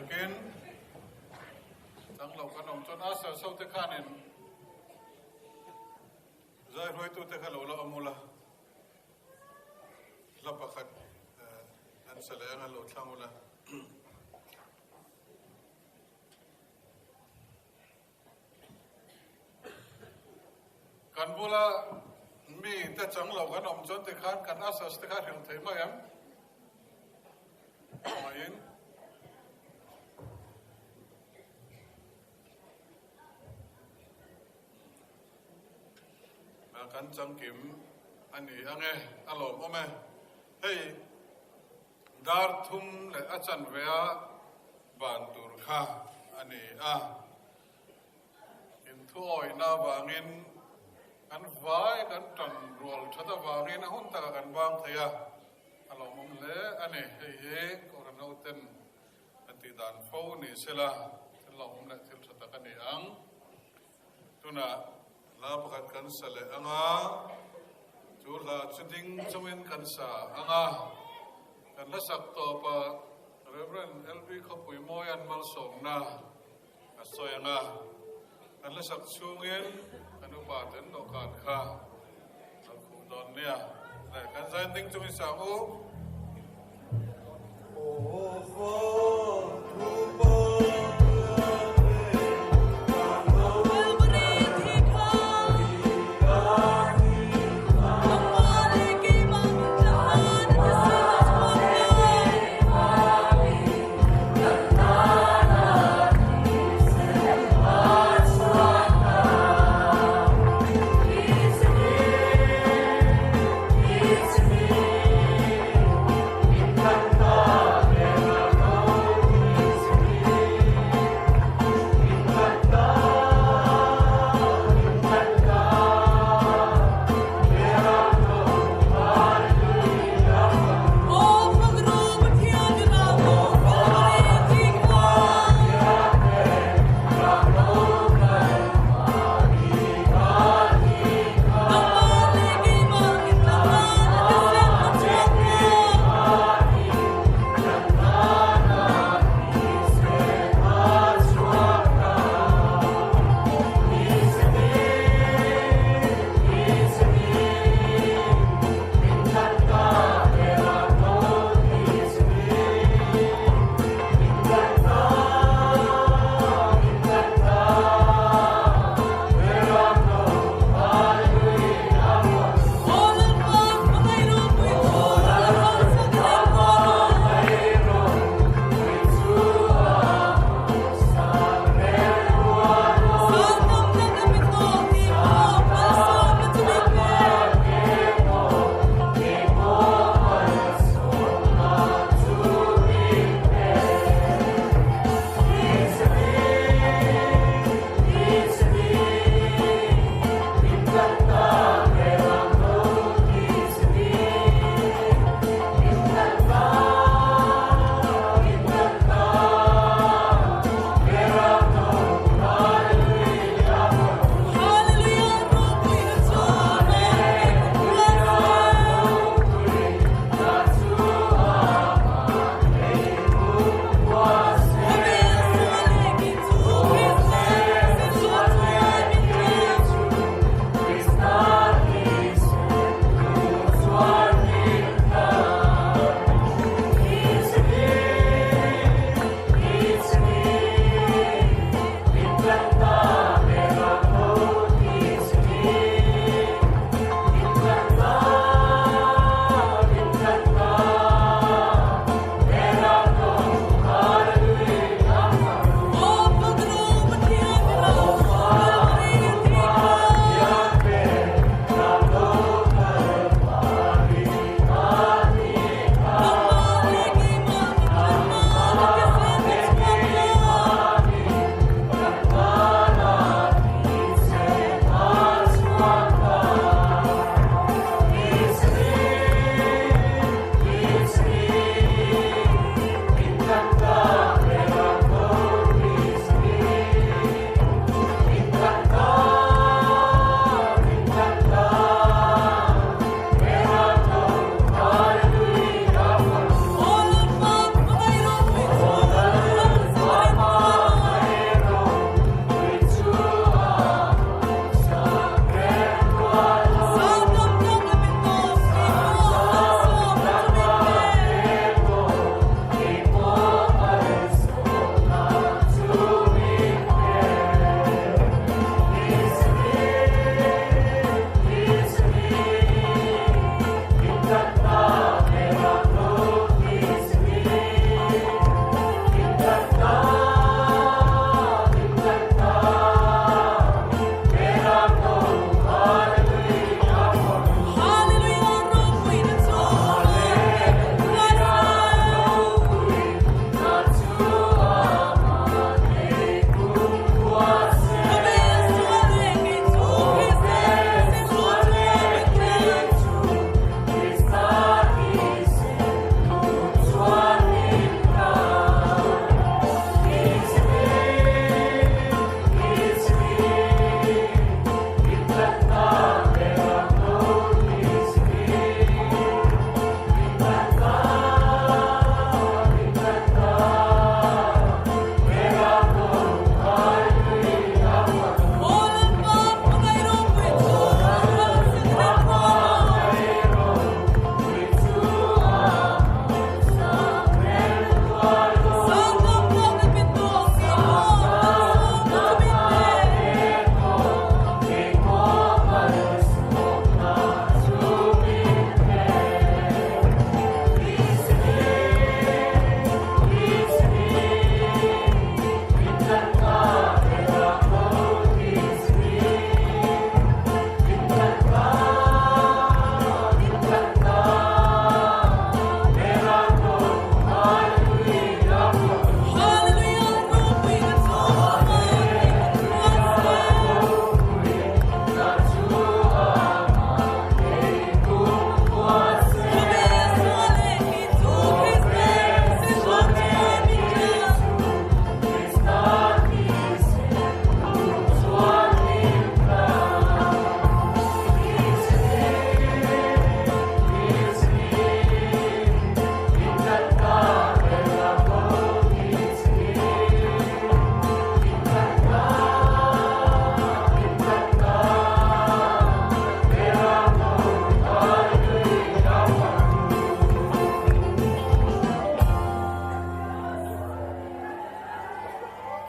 takin chang lo kan awm chuan a ser so te khanin zai hruaitu te kha lo la awm ula hla pakhat an sa leh anga lo thlang ula. Kan bula mi te chang lo kan awm chuan tikhan kan asas te kha hrilh thei mai ang. Khawngaih-in. Kan changkim a ni ang e, a lawmawm e. Hei dar thum leh a chanve a ban tur kha a ni a. Inthuawihna avangin kan vai kan tan rual that avangin a hun takah kan bang thei a, a lawmawm hle a ni. Hei hi Kohhran hoten kan tih dan fo ni sela thil lawmawm leh thil tha tak a ni ang. Tunah hla pakhat kan sa leh ang a, chu hla chu ding chungin kan sa ang a, kan hla sak tawpah Rev. LB Khawpui Mawian malsawmna A sawi ang a, kan la sak chhungin kan upa ten dawhkan kha lo khuh dawn nia. Le, kan zain ding chungin sang u.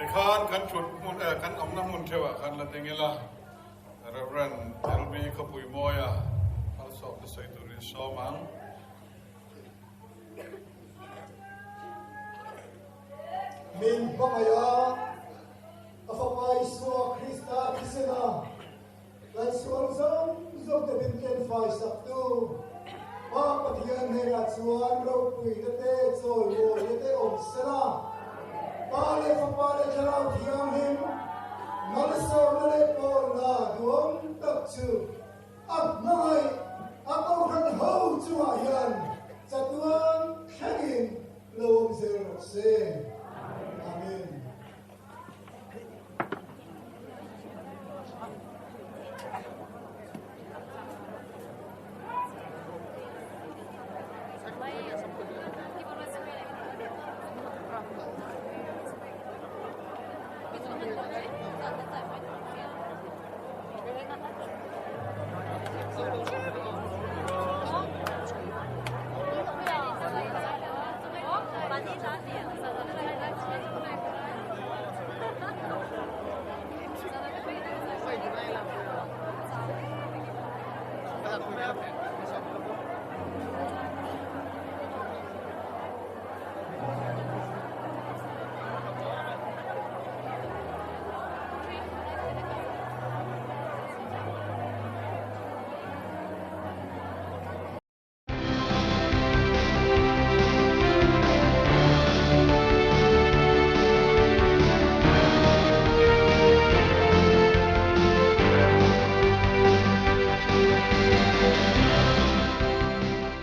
Tikhan kan thut hmun eh kan awmna hmun theuhah khan la ding ila, Rev. LB Khawpuimawia malsawmna sawi turin sawm ang. Min hmangaih a, a Fapa Isua Krista thisena kan sual zawng zawngte min tlenfai saktu Pa Pathian hnenah chuan ropuina te, chawimawina te awm sela, Pa leh Fapa leh Thlarau Thianghlim malsawmna leh pawlna duhawm tak chu A hmangaih a kohhran ho chungah hian chatuan thlengin lo awm zel rawh se.